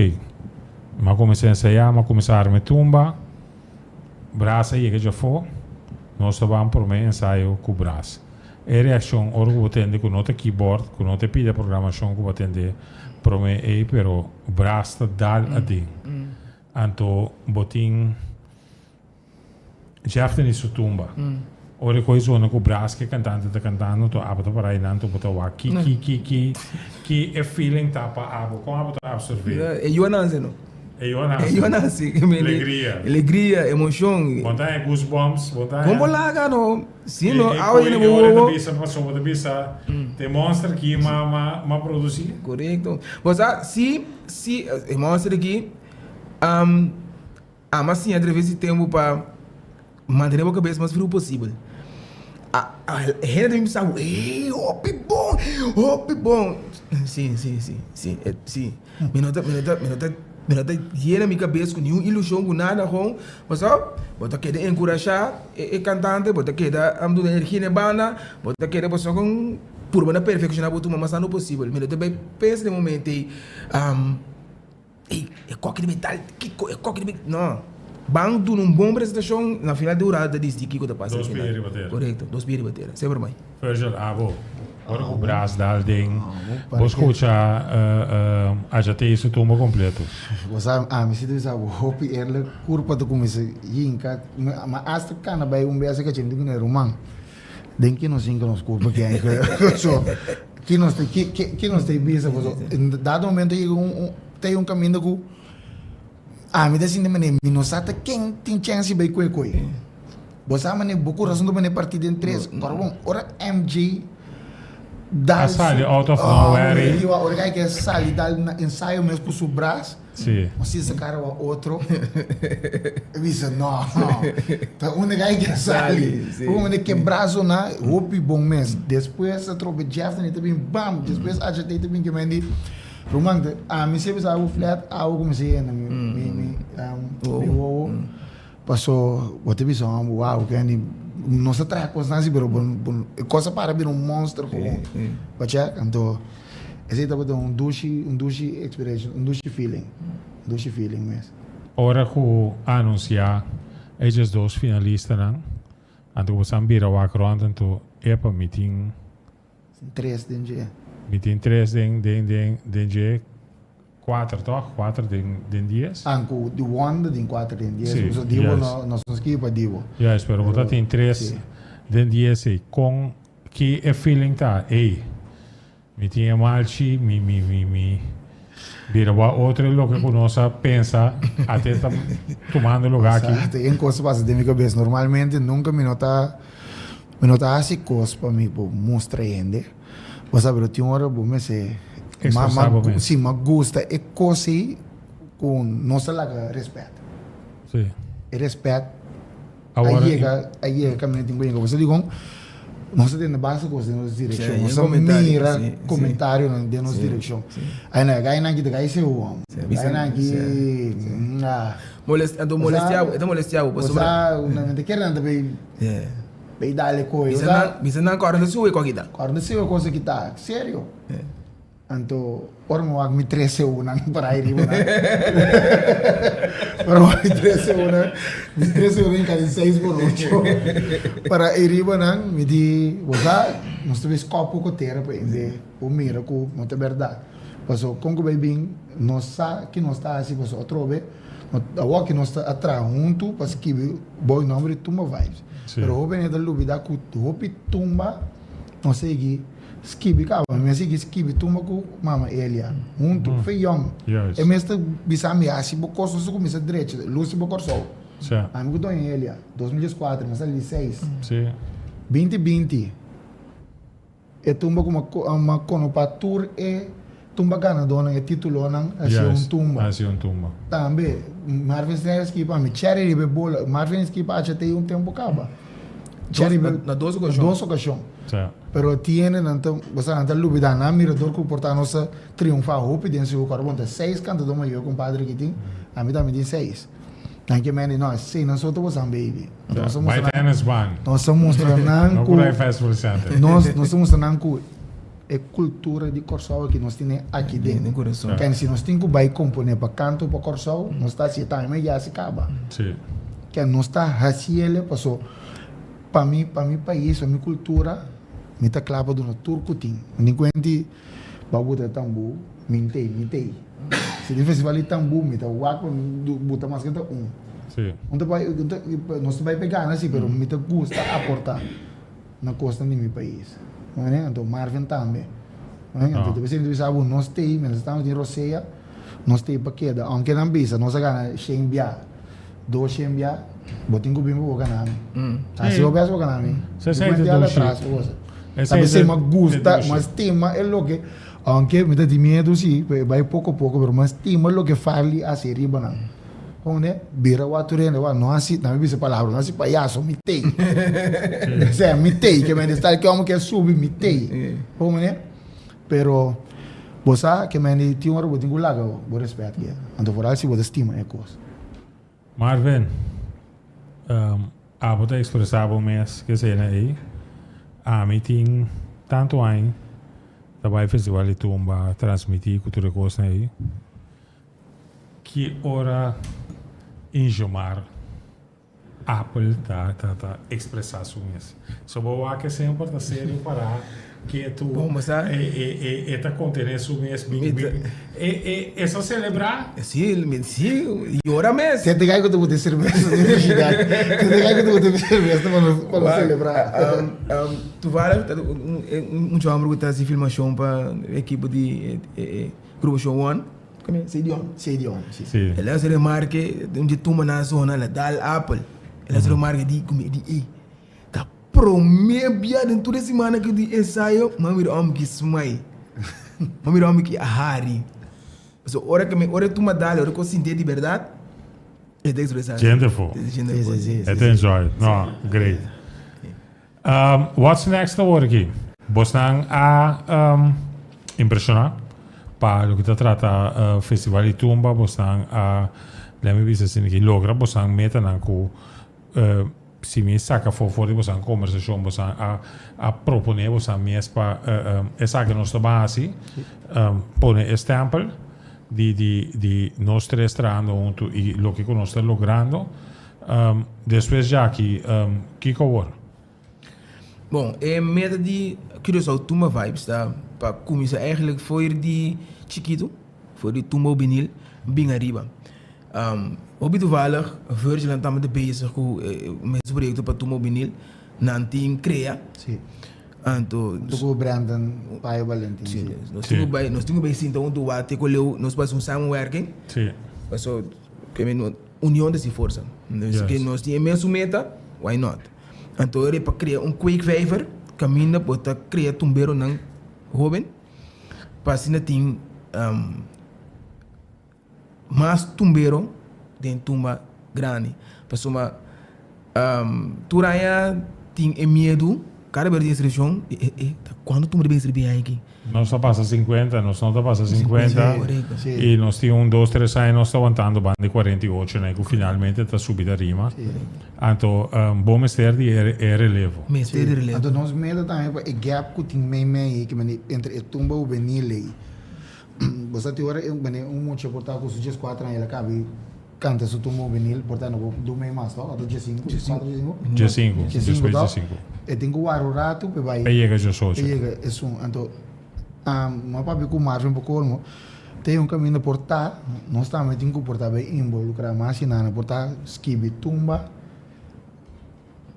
mi a cuminsa ensaya, mi a cuminsa arma e tumba, Bras a yega djafó, nos ta ban promé ensayo ku Bras. E reakshon ora ku bo tende ku no ta keyboard, ku no ta e pida programashon ku bo a tende promé ei, pero Bras ta dal aden. Anto bo tin Jeff tene su tumba. Ora e koe zona ku Bras ku e kantante ta kantando, anto abo ta pará einan, anto bo ta wak ki ki ki ki ki e feeling ta pa abo, kon abo ta absorbé? E yu a nanse no. E yu a nase. E yu a nase. Alegria. Alegria, emocion. Bo ta haña goosebumps, bo ta haña. Kon bo laga no. Si no, awa yena bo wowo. E ora ta bisa pasobra bo ta bisa te monster aki ma ma ma produci. Korekto. Bo sa si si e monster aki Ama siña atraves di tempu pa mantené bo kabes mas friu posibel. Hende ta bin bisa bo, Ey, hopi bon, hopi bon. Sí, sí, sí, sí, sí. Mi no ta, mi no ta, mi no ta, mi no ta yena mi kabes ku niun ilushon, ku nada gewoon. Pasobra bo ta keda enkurashá e kantante, bo ta keda duna energia na e banda, bo ta keda pasobra kon. Purba na perfekshoná bo tumba mas tantu posibel. Mi no ta bai pensa den momento ei, ey, e koki ta bai tal, kiko, e koki ta bai, no. Ban duna un bon presentashon, na final di hurado ta disidi kiko ta pasa. Dos pia riba tera. Korekto, dos pia riba tera, semper mai. Virgil, abo, ora ku Bras dal den, bo skucha Ajatey su tumba kompleto. Bo sa, ami si ta bisa bo hopi eerlijk, kurpa ta kuminsá yinka, ma asta kana bai un bes e kachim di kuné ruman. Den ki nos hinka nos kurpa ki eigenlijk so ki nos ta ki ki nos ta bisa paso en dado momento yega un un ta un kaminda ku ami ta sinti manera mi no sa ta ken tin chèns di bai kue koi bo sa manera bo kurason ta pone partí den tres ora bon ora MJ dal A sali out of nowhere ora ora ke sali dal na ensayo mes ku su bras. Sí. Un sinsa cara wa otro. E bisa no. Ta unda que hay que sali. Sí. Un de que brazo na hopi bon mes. Después a trope Jeff ta bin bam. Después HT ta bin que men di Roman, a mi siempre sabe flat, awo como se yena mi mi mi um, mi wowo. Paso bo ta bisa homber wow Kenny no sa traha cosnan asi pero bo bo e cosa para bira un monster gewoon. Bo check? Anto esey tabata un dushi un dushi experiencia un dushi feeling un dushi feeling mes. Ora cu a anuncia e djesdos finalistanan anto cu bo san bira wak rond anto epa mi tin Tres den dje. Mi tin tres den den den den dje Kuater toch? Kuater den den dies? Ah, ku di Wanda tin kuater den dies. Sí, So Dibo juist. no nos no skibi pa Dibo. Juist, pero bo ta Pero tin tres sí. den dies ei. Kon ki e feeling ta? Ey, mi tin e malchi, mi mi mi mi bira bo a otro e loke ku nos a pensa ate ta tumando luga aki. Sa, ta un kos ta pasa den mi kabes. Normalmente nunka mi no ta mi no ta hasi kos pa mi por mustra hende. Bo sa pero tin ora bo mester Expresa bo mes. Si, ma gusta e cos ey cu nos ta laga respet. Si. E respet a yega a yega caminda tin cu yega. Bo sa dicon nos ta tende basta cos den nos direccion. Nos ta mira comentarionan den nos direccion. Ayna gainan aki ta gai seu homber. Gainan aki ah. Molestia, molestia bo, e ta molestia bo pasobra. Bo sa, nan ta kere nan ta bay. Bay dale koe. Bisa nan, bisa nan kòrda ta sue kòki ta. Kòrda sue kosa ki ta. Serio. Anto ora mi wak mi trese unan por ai riba nan. Ora mi wak mi trese unan, mi trese unan kasi seis por ocho. Para ai riba nan mi di, bo sa, nos ta bay skòp poko tera pa hende por mira ku no ta bèrdat. Paso kon ku bay bin nos sa ki nos ta hasi paso atrobe. Awor ki nos ta a traha huntu pa skibi bo e nomber di Tumba Vibes. Pero hopi hende ta lubida ku hopi tumba nos a sigui skibi kaba. Mi a sigui skibi tumba ku Mama Elia huntu, fe yòn. E mes ta bisa mi hasi bo kos, nos a kuminsa drecha, lusi bo Kòrsou. Ami ku Doña Elia, 2014, mi a sali di seis. 2020. E tumba ku m'a konopa tur e tumba ganadónan, e titulonan, a hasi un tumba. A hasi un tumba. Tambe, Marvin Snell a skibi pa mi. Cherry riba e bola. Marvin a skibi pa HT un tempu kaba. Cherry riba. Na dos okashon. Na dos okashon. Sa. Pero tiene nan ta, bo sa, nan ta lubidá. Nan a mira dor ku por ta nos a triunfá hopi den su kòrda. Bon, ta seis kantadó mayor kumpadre ki tin. Ami tambe tin seis. Nan ke mende, no, esei nan so ta bosan baby. Nos a Bai mustra tennis ban. Nos a mustra nan No ku por ai festival center. nos nos a mustra nan ku e kultura di Kòrsou aki nos tene aki den. Den kurason. Ken si nos tin ku bai komponé pa kanto pa Kòrsou, nos ta hasi e tambe ma ya si kaba. Sí. Ken nos ta hasi ele paso pa mi pa mi pais, pa mi kultura, mi ta kla pa duna tur ku tin. Mi tin kuenti Ba buta tambu, mi ntei, mi tei. Si tin festival di tambu, mi ta wak pa mi buta maske ta un. Sí. Un ta bai, un ta, nos ta bai pa e gana si, pero mi ta gusta aporta na kosnan di mi pais. Mane? Anto Marvin tambe. Mane? Anto ta p'esei mi ta bisa bo, nos tei, mientras estamos den rosea, nos tei pa keda. Aunke nan bisa, nos a gana shen bia, dos shen bia, bo tin ku bin pa bo gana mi. Asi bo bes bo gana mi. Sesenta Mi cuenta dushi. atras, bo gosa. Esei Ta p'esei ta mi gusta, dushi. mi stima e loke, aunke mi ta tin miedu si, pero e bai poko poko, pero mi stima loke Farley hasi riba nan. Konde? Bira wak tur hende, wak no hasi, nan mi bisa palabra, no hasi payaso, mi tei. Osea, mi tei, ke men di tal ke hòmber ke subi, mi tei. Konde? Pero bo sa ke men di tin ora bo tin ku laga bo respèt ke. Anto foral si bo ta stima e kos. Marvin, abo ta expresa bo mes kesena ei. Ami tin. Tantu aña ta bai festival di tumba, transmití ku tur e kosnan ei. Ki ora Injomar Apple ta ta ta expresa su mes? So bo wak e semper ta serio pará ketu Bon, bo sa. e e e e ta contene su mes bin Mi ta- bin e e e sa celebra. Sí, mi sí, yora mes. Te te gai ku te bote cerveza di felicidad. Te te gai ku te bote cerveza pa nos pa nos celebra. Um, um, toevallig, dat un, un, un chombre ku ta hasi filmashon pa ekipo di e, e, e Grupo Show One. Come Sedion. Sedion, si. Sí. El a haci remarke un dje tumba na zona, el a dal apel. El a haci remarke di cu mi di ey, ta prome bia den tur e simana cu di ensayo, m'a mira homber ki smile. M'a mira homber ki a hari. Pasobra ora cu mi, ora e tumba dal, ora cu a sinti di berdad, e ta expresa. Gente fo. Gente fo. Si, si, si. E ta enjoy. No, great. What's next awor aki? Bosnan a impresiona pa loke ta trata Festival di Tumba, bosnan a lemme bisa asina aki logra bosnan metanan ku si mi saka afo for di bosnan kombersashon bosnan a a propone bosnan mes pa esaki nos ta ban hasi pone e stempel di di di nos tres trahando huntu i loke ku nos ta logrando. Despues djaki, kiko awor? Bon, e meta di Curaçao Tumba Vibes ta pa kuminsá eigenlijk for di chikitu, for di tumba hubenil bin ariba. Hopi toevallig, Virgil nan tabata bezig ku e mes proyekto pa tumba hubenil, nan tin krea. Sí. Anto. Huntu ku Brandon Payo Valentin, Sí. sí. Nos tin ku bai, nos tin ku bai sinta huntu wak te ku leu nos por hasi un samenwerking. Sí. Paso, ke mi no. Union ta si forsa. Dus ke nos tin e mesun meta, why not? Anto ora e pa krea un kweekvijver kaminda bo ta krea tumberonan hoben pa asina tin mas tumbero den tumba grandi. Pasobra tur aña tin e miedu kada bes di inskripshon e e ta kuantu tumba ta bin inskribí aña aki? Nos ta pasa 50, nos no ta pasa 50. Y nos tin un dos, tres aña nos ta wantando banda di 48 na ku finalmente ta subi ta rima. Anto bo mester di e relevo. Mester di relevo. Anto nos meta tambe pa e gap ku tin mei mei ki mende entre e tumba hubenil ei. Bo sa tin ora un mucha por ta ku su 14 aña el a kaba i Canta su tumba hubenil, por ta no por du mei mas to, ata diesinku, dieskuater, diesinku? Diesinku, Diesinku despues to. diesinku. E tin ku wara un ratu p'e bai. P'e yega diesocho. P'e yega esun. Anto, mi a papia ku Marvin pa colmo, te un kaminda por ta, nos tambe tin ku por ta bai involucra mas i nan por ta skibi tumba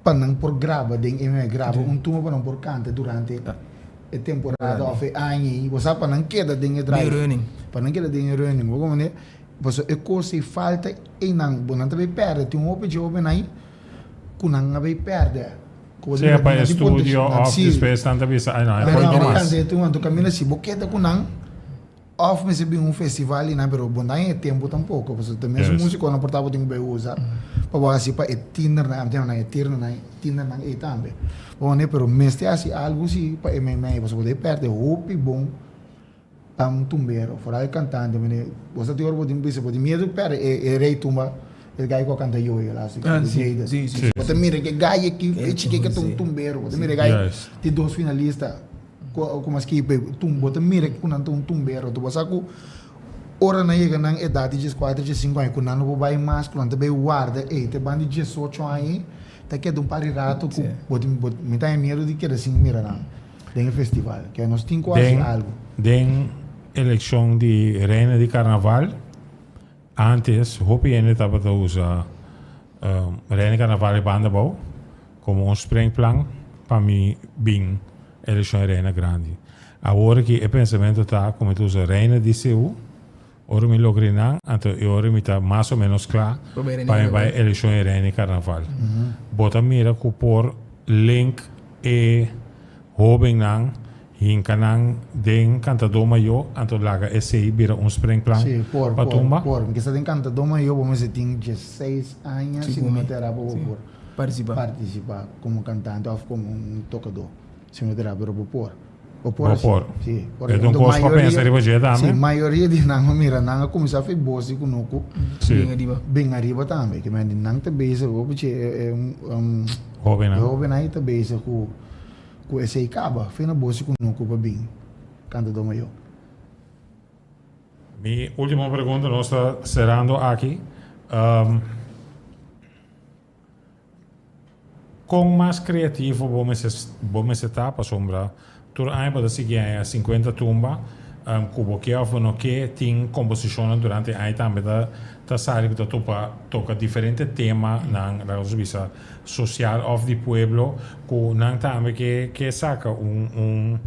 pa nan por graba den e mei, graba un tumba pa nan por canta durante e temporada of e aña ei, bo sa pa nan keda den e drive. Den running. Pa nan keda den e running, bo comprende? Pasobra e cos ei falta einan, bo nan ta bay perde, tin un hopi joven ai cu nan a bay perde. Cu bo ta Sea mira pa nan tin estudio potencial, of si. despues nan ta bisa ai no, e Nan por ta no mas. canta e tumba, anto caminda si bo keda cu nan, Of mester bin un festival y nan pero bo no hay e tempo tampoco pasobra ta mes Yes. musiconan por tabata tin cu bay usa pa bo haci pa e tienernan am e tiernernan tienernan ey tambe bo wone pero mester haci algo si pa e meimei pasobra bo ta perde hopi bon tan tumbero foral e cantante mene bo sa tin ora bo tin bisa bo tin miedo perde e e rey tumba e guy cu a canta yoyo la si Ah, si, Jada si, si. bo ta mira ke guy aki e chike ke ta un tumbero bo ta mira e guy Yes. tin dos finalista. Ku mas ki tum bo ta mira ku nan ta un tumbero bo sa ku ora nan yega nan edat di dieskuater diesinku aña ku nan no por bai mas ku nan ta bai warda ey te ban di diesocho aña ta keda un par di rato ku bo tin bo mi ta haña miedu di keda sin mira nan den e festival ke nos tin ku hasi algu. Den elekshon di reina di karnaval antes hopi hende tabata usa reina di karnaval e banda abou komo un springplan pa mi bin Elekshon e reina grandi. Awor aki e pensamentu ta ku mi ta usa reina di Seú. Ora mi logra nan, anto e ora mi ta mas o ménos kla pa mi bai elekshon e reina di karnaval. Bo ta mira ku por link e hóbennan, hinka nan den Kantadó Mayó, anto laga esei bira un springplan Sí, por, pa por, tumba? por. Mi kisa den Kantadó Mayó bo mester tin diesseis aña si no ta era pa bo por. Participa. Participa como cantante of como un tocador. Si no ta pero bo por. Bo por Bo así. por. Sí. Por E ta un cos pa pensa riba dje tambe. Sí, mayoria di nan a mira, nan a cuminsa fi bosi cu no cu Sí. Bin ariba. Bin ariba tambe. Ke men di nan ta bezig hopi che e, e, um, Hobennan. e hobennan ta bezig cu. Ku esei kaba, fe na bo si ku no ku pa bin kantadó mayó. Mi último pregunta, nos ta serando aki. Kon mas kreativo bo mester bo mester ta pasobra tur aña bo ta sigui haña sinkuenta tumba ku bo ke òf bo no ke tin komposishonnan durante e aña tambe ta ta sali ku ta topa toka diferente temanan laga nos bisa sosial òf di pueblo ku nan tambe ke ke saka un un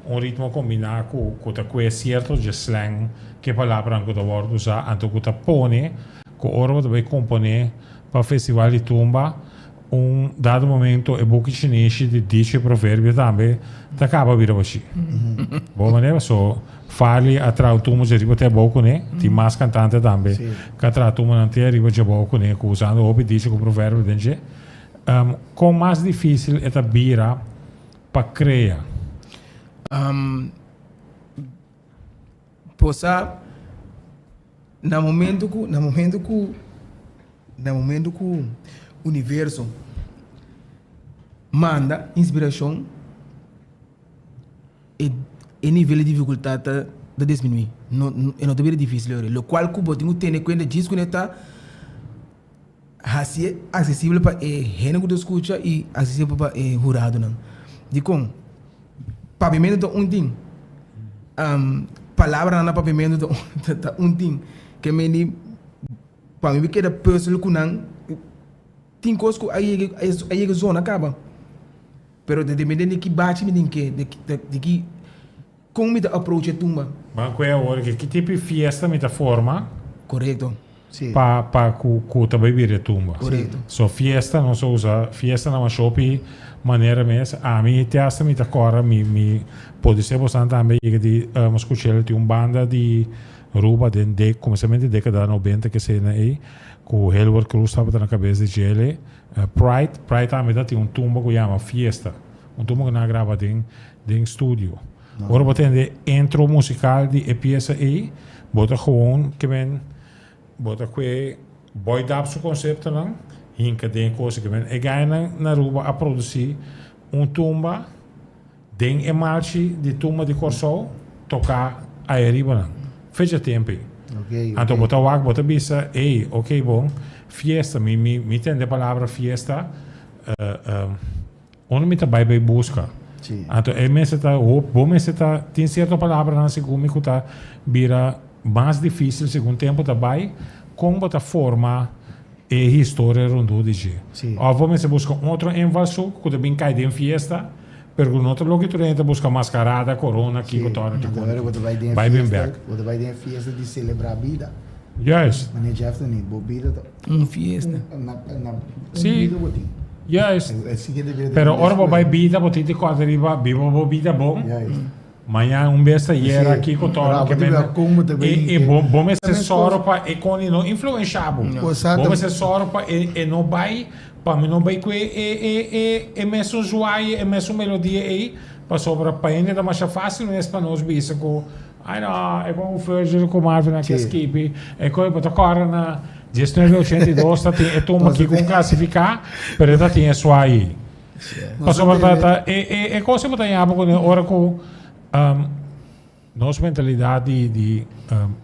un ritmo kombiná ku ku ta kue sierto dje slang ke palabranan ku ta wòrdu usá anto ku ta pone ku ora bo ta bai komponé Pa Festival di Tumba, un dado momento e buki chinishi di dicho y proverbio tambe ta caba bira bashi. Bo manera so Farley a traha un tumba dje riba te abou cune, tin mas cantante tambe ca traha tumbanan te ariba dje abou cune cu usando hopi dicho cu proverbio den dje. Con mas dificil e ta bira pa crea? Bo sa na momento ku na momento ku na momento ku universo manda inspirashon e e nivel di difikultat ta ta disminuí no e no ta bira difisil ora lokual ku bo tin ku tene kuenta djis ku ne ta hasié aksesibel pa e hende ku ta skucha i aksesibel pa e huradonan. Dikon? Papiamentu ta un tin. Palabranan na papiamentu ta un ta un tin. Ke mende pa mi keda pùzel ku nan tin kos ku a yega a yega zona kaba. Pero ta depende di ki bachi mi tin ke di ki Kon mi ta approach e tumba? Ban kue awor ke ki tipo di fiesta mi ta forma. Korekto. Si. Pa pa ku ku ta bai bira e tumba. Korekto. So fiesta nos a usa fiesta na mas hopi manera mes. Ami te hasta mi ta kòrda mi mi podi ser bosan tambe yega di skuch'el tin un banda di Ruba den de kuminsamentu di dekada nobenta kesena ei ku Hilbert Cruz tabata na kabes di djele. Pride Pride tambe ta tin un tumba ku yama fiesta. Un tumba ku nan a graba den Den studio. Ora bo tende intro musical di e pieza ei, bo ta gewoon ke men bo ta kue Boy Dap su conceptonan hinka den e cosa ke men e gainan na Aruba a produci un tumba den e malchi di tumba di Corsou toca ai ariba nan. Fecha tempo ei. Anto bo ta wak bo ta bisa ey ok bon fiesta mi mi mi tende e palabra fiesta Unda mi ta bai bai buska. Anto e mester ta hop, bo mester ta tin sierto palabranan segun mi ku ta bira mas difisil segun tempu ta bai, kon bo ta forma e historia rondó di dje. Òf bo mester buska un otro invalshoek ku ta bin kai den fiesta, pero ku no ta loke tur hende ta buska maskarada, korona, kiko tòrna, kiko Anto bai bin bèk. Bo ta bai den fiesta di selebrá bida. Juist. Meneer Jeff ta ni, bo bida ta. Un fiesta. Na, na, un Sí. bida bo tin. Juist. E siguiente bida ta Pero bin ora bo bai despues. bida, bo tin di kòrda riba biba bo bida bon. Juist. Mañan un bes ta yera Sí. kiko Pero tòrna abo ke ta men bira kon bo ta e bin e ke. bo bo mester Ta mes sòru kos. pa e koni no influensha bo. Bo sa Bo ta. mester sòru pa e e no bai pa mi no bai ku e e e e e mesun zwaai e mesun melodia ei pasobra pa hende ta masha fásil mes pa nos bisa ku Ai no, e kon Virgil ku Marvin a ke skipi, e kon bo ta kòrda na diesnuebe ochenta i dos ta tin e tumba ki kon klasifiká, pero e ta tin e suai. Pasobra ta ta e e e kos ku bo ta yama kuné ora ku nos mentalidat di di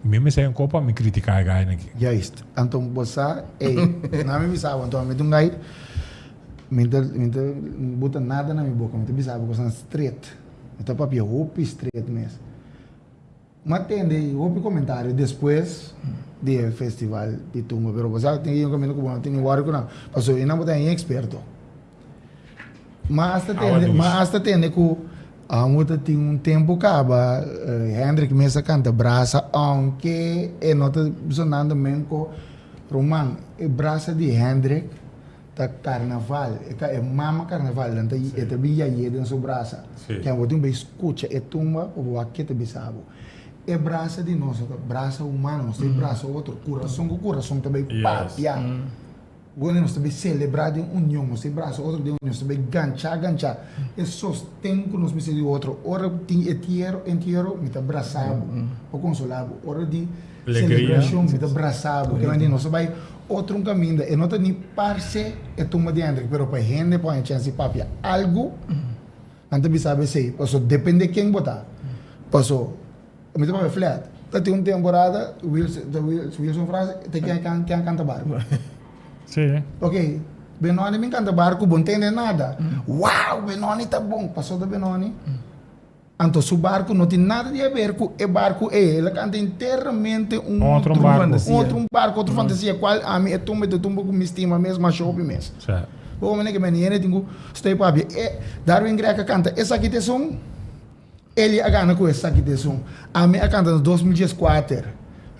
mi mester un kos pa mi kritiká e gainan aki. Juist. Anto bo sa, ey, na mi bisa bo, anto mi ta un gai, mi ta mi ta buta nada na mi boka, mi ta bisa bo kosnan stret. Mi ta papia hopi stret mes. M'a tende hopi comentario despues di e festival di tumba, pero bo sa tin un caminda cu bo no tin ni worry cu nan, pasobra einan bo ta un experto. M'a hasta tende, m'a hasta tende cu amo ta tin un tempo caba Hendrik mes a canta brasa aunke e no ta sonando men cu Roman, e brasa di Hendrik Ta carnaval, e ta e mama carnaval, nan ta e ta bin yayé den su brasa. Ken bo tin bay scucha e tumba pa bo wak ke ta bisa bo. E brasa di nos ta brasa humano, nos ta e brasa otro, curason cu curason ta bay papia. Wende nos ta bay celebra den union, nos ta e brasa otro den union, nos ta bay gancha gancha. E sosten cu nos mester di otro, ora tin etiero, entiero, mi ta brasa bo pa consola bo. Ora di celebracion mi ta brasa bo. Ken nos ta bay Otro un caminda, e no ta ni parce e tumba di Hendrik, pero pa hende por haña chance di papia algu, Nan ta bisa esei, paso depende ken bo ta. Paso, mi ta papia flat. Ta tin un temporada, Wilson, Wilson Frans, ta ken a ken a kanta barku. Sí. Ok, Benoni bin kanta barku, bo no tende nada. Wow, Benoni ta bon. Paso ta Benoni. Anto su barku no tin nada di haber ku e barku ei. El a kanta enteramente un otro barku. Un otro barku, otro fantasia, kual ami e tumba e ta tumba ku mi stima mes masha hopi mes. Bo mene ke mene hende tin ku stoi papia. E Darwin Greg a kanta esaki ta esun, Eli a gana ku esaki ta esun. Ami a kanta na 2014.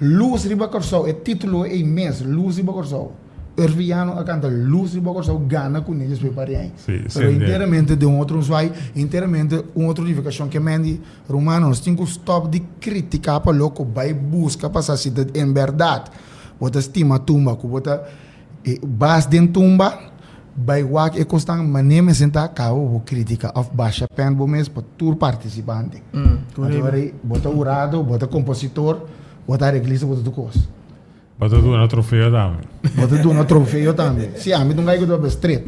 Lus riba Kòrsou, e titulo ei mes, Lus riba Kòrsou. Erviano a kanta Lus riba Kòrsou gana ku ne despues pa riañ. Pero enteramente den un otro zwaai, enteramente un otro nifikashon ke men di rumano nos tin ku stòp di kritiká pa loko bai buska pa sa si ta en bèrdat bo ta stima tumba ku bo ta bas den tumba bai wak e kosnan manera mester ta kaba bo kritika òf basha pènt bo mes pa tur partisipante. Anto bo ta hurado, bo ta kompositor, bo ta areglista, bo ta tur kos. Bo ta duna trofeo tambe. Bo ta duna trofeo tambe. Si, ami ta un guy ku ta papia stret.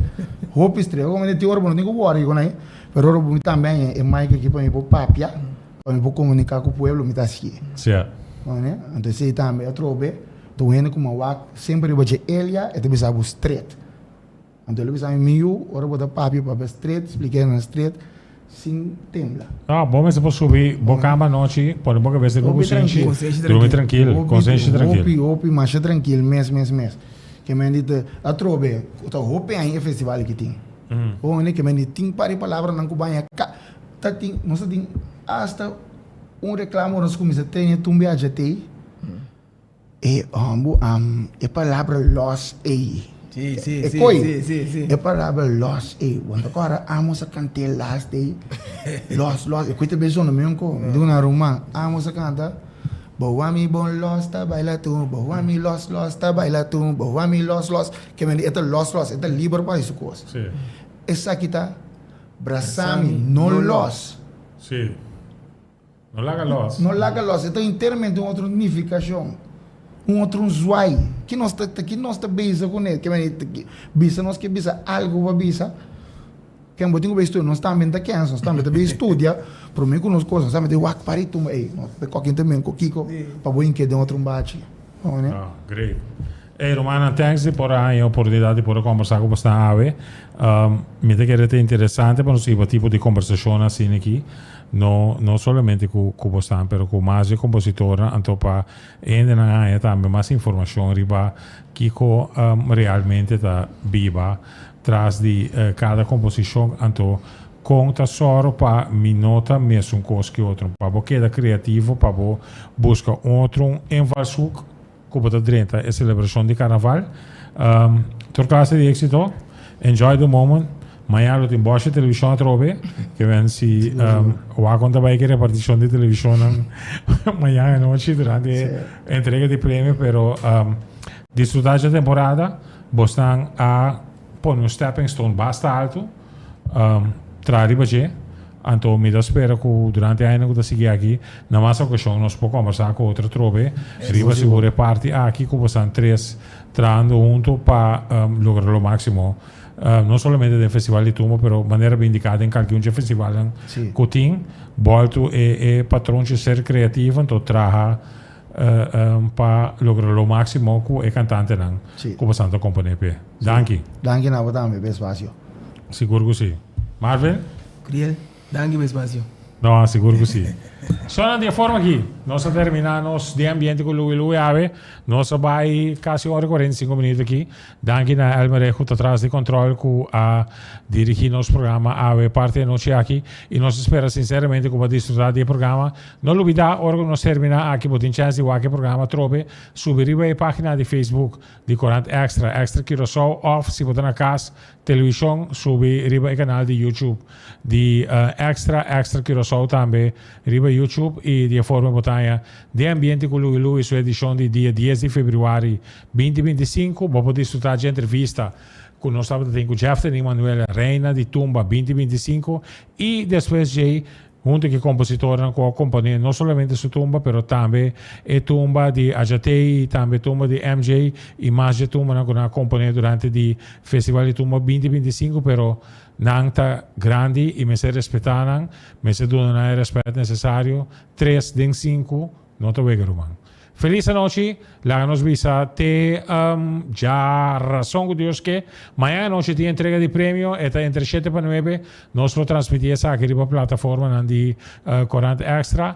Hopi stret. Ora ku mi ta tin ora bo no tin ku wòri ku nan, pero ora bo tambe haña e mic aki pa mi por papia, pa mi por komuniká ku pueblo, mi ta hasié. Sia. Mane? Anto esei tambe atrobe ta un hende ku mi a wak semper riba dje Elia, e ta bisa bo stret. Anto el a bisa mi, Mi yu, ora bo ta papia, papia stret, spliká nan stret, sin tembla. No, bo mester por subi bo kama anochi, pone bo kabes riba kusenshi, drumi trankil, konsenshi trankil. Hopi, hopi, masha trankil mes, mes, mes. Ke men di ta, atrobe, ku ta hopi aña e festival aki tin. Bo wende ke men di tin par di palabranan ku baña ka, ta tin, nos ta tin asta un reklamo ora nos kuminsa tene tumbe aja tei. E hombu am e palabra los ei. Sí, sí, E sí, koi. sí, sí, sí. E palabra los ei. Bo ta kòrda amos a kant'é last ei. Los, los. E koi ta bin sona mi un ko. Mi duna ruman. Amos a kanta, Bo wak mi bon los ta baila tu, bo wak mi los los ta baila tu, bo wak mi los los. Ke men di e ta los los, e ta liber pa hasi su kos. Sí. Esaki ta brasa mi, no los. Sí. No laga los. No laga los. E ta enteramente un otro nifikashon. Un otro un zwai. Ki nos ta, ki nos ta bezig kuné? Ke meni, bisa nos ke bisa algu pa bisa. Ken bo tin ku bai studia? Nos tambe ta kens, nos tambe ta bai studia. Promé ku nos kosa, nos tambe ta wak para i tumba. Ey, nos ta koki tambe ku kiko pa bo hink'é den otro un bachi. Bo Ah, great. Ey, rumannan, thanks di por a haña e oportunidat di por a kombersá ku bosnan awe. Mi ta kere ta interesante pa nos hiba tipo di kombersashonnan asina aki, no no solamente ku ku bosnan, pero ku mas di e kompositornan, anto pa e hendenan haña tambe mas informashon riba kiko realmente ta biba tras di kada komposishon, anto kon ta sòru pa mi no ta mesun kos ki otro, pa bo keda kreativo, pa bo buska un otro invalshoek. Ku bo ta drenta e selebrashon di karnaval. Tur klase di éksito. Enjoy the moment. Mañana lo tin bòsha televishon atrobe. Ke wen si wak kon ta bai ku e repartishon di televishonnan mañana anochi durante e entrega di premio. Pero disfrutá dje temporada. Bosnan a pone un stepping stone basta altu. Traha riba dje. Anto mi ta spera ku durante e añanan ku ta sigui aki, na mas okashon nos por kombersá ku otro atrobe riba sigur e parti aki ku bosan tres trahando hunto pa logra lo máksimo, no solamente den Festival di Tumba pero manera bo indiká den kalke un dje festivalnan ku tin, bòltu e e patronchi ser kreativo anto traha pa logra lo máksimo ku e kantantenan ku bosan ta komponé p'e. Danki. Danki na bo tambe p'e espasio. Sigur ku si. Marvin? Kriel, danki pa espasio. No, sigur ku si. So na di e forma aki, nos a termina nos Den Ambiente ku Louie Louie awe. Nos a bai kasi un ora i 45 minuut aki. Danki na Elmer Rejo ta tras di control ku a dirigi nos programa awe parti e nochi aki. I nos ta spera sinceramente ku bo a disfruta di e programa. No lubida ora ku nos termina aki bo tin chance di wak e programa atrobe. Subi riba e pagina di Facebook di Corant Extra, Extra Curaçao of si bo ta na kas Televishon subi riba e kanal di YouTube di Extra, Extra Curaçao tambe riba YouTube i di e forma bo ta haña Den Ambiente ku Louie Louie su edishon di dia dies di febrüari binti 25. Bo por disfrutá dje entrevista ku nos tabata tin ku Jeften Emanuel, Reina di Tumba 2025 i despues djei. Hunto ku e kompositornan ku a komponé no solamente su tumba pero tambe e tumba di Ajatey i tambe e tumba di MJ i mas dje tumbanan ku nan a komponé durante di Festival di Tumba 2025 pero nan ta grandi i mester respetá nan, mester duna nan e rèspèt nesesario, tres den sinku no ta wega ruman. Felis anochi, laga nos bisa te djarason ku Dios ke. Mañan anochi tin entrega di premio, e ta entre shete pa nuebe. Nos lo transmití esaki riba plataformanan di Korant Extra.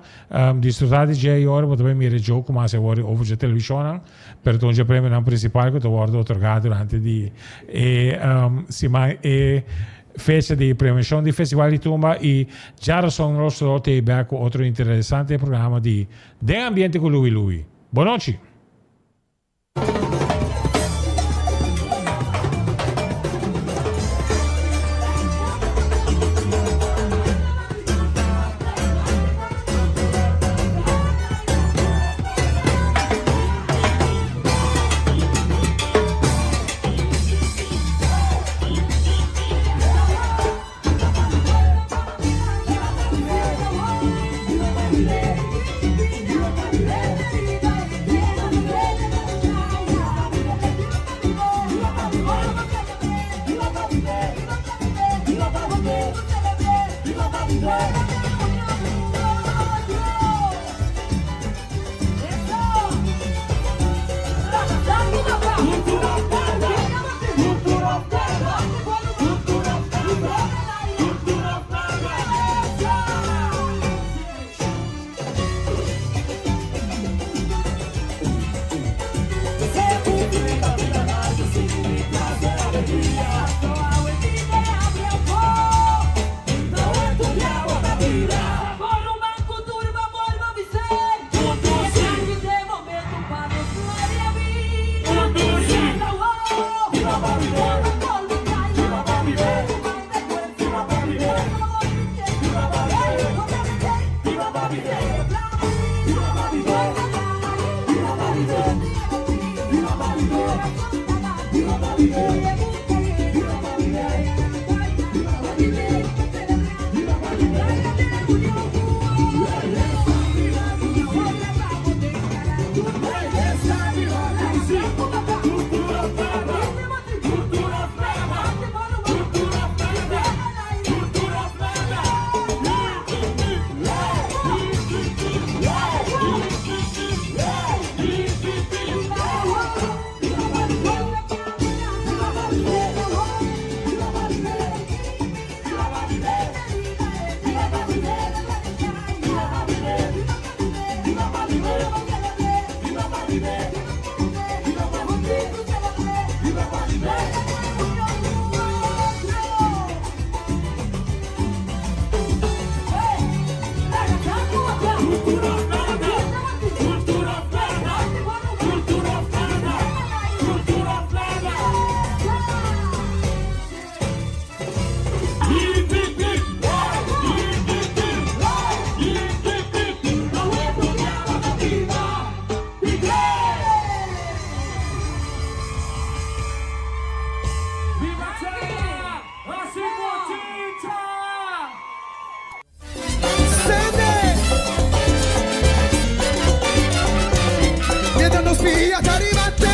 Disfrutá di dje i ora bo ta bai mira e djou ku mas e wòrdu over dje televishonnan, pero ta un dje premionan prinsipal ku ta wòrdu otorgá durante di e siman e fecha di premiashon di Festival di Tumba i djarason nos lo tei bèk ku otro interesante programa di Den ambiente ku Louie Louie. Bonochi! Mientras nos pilla Caribe.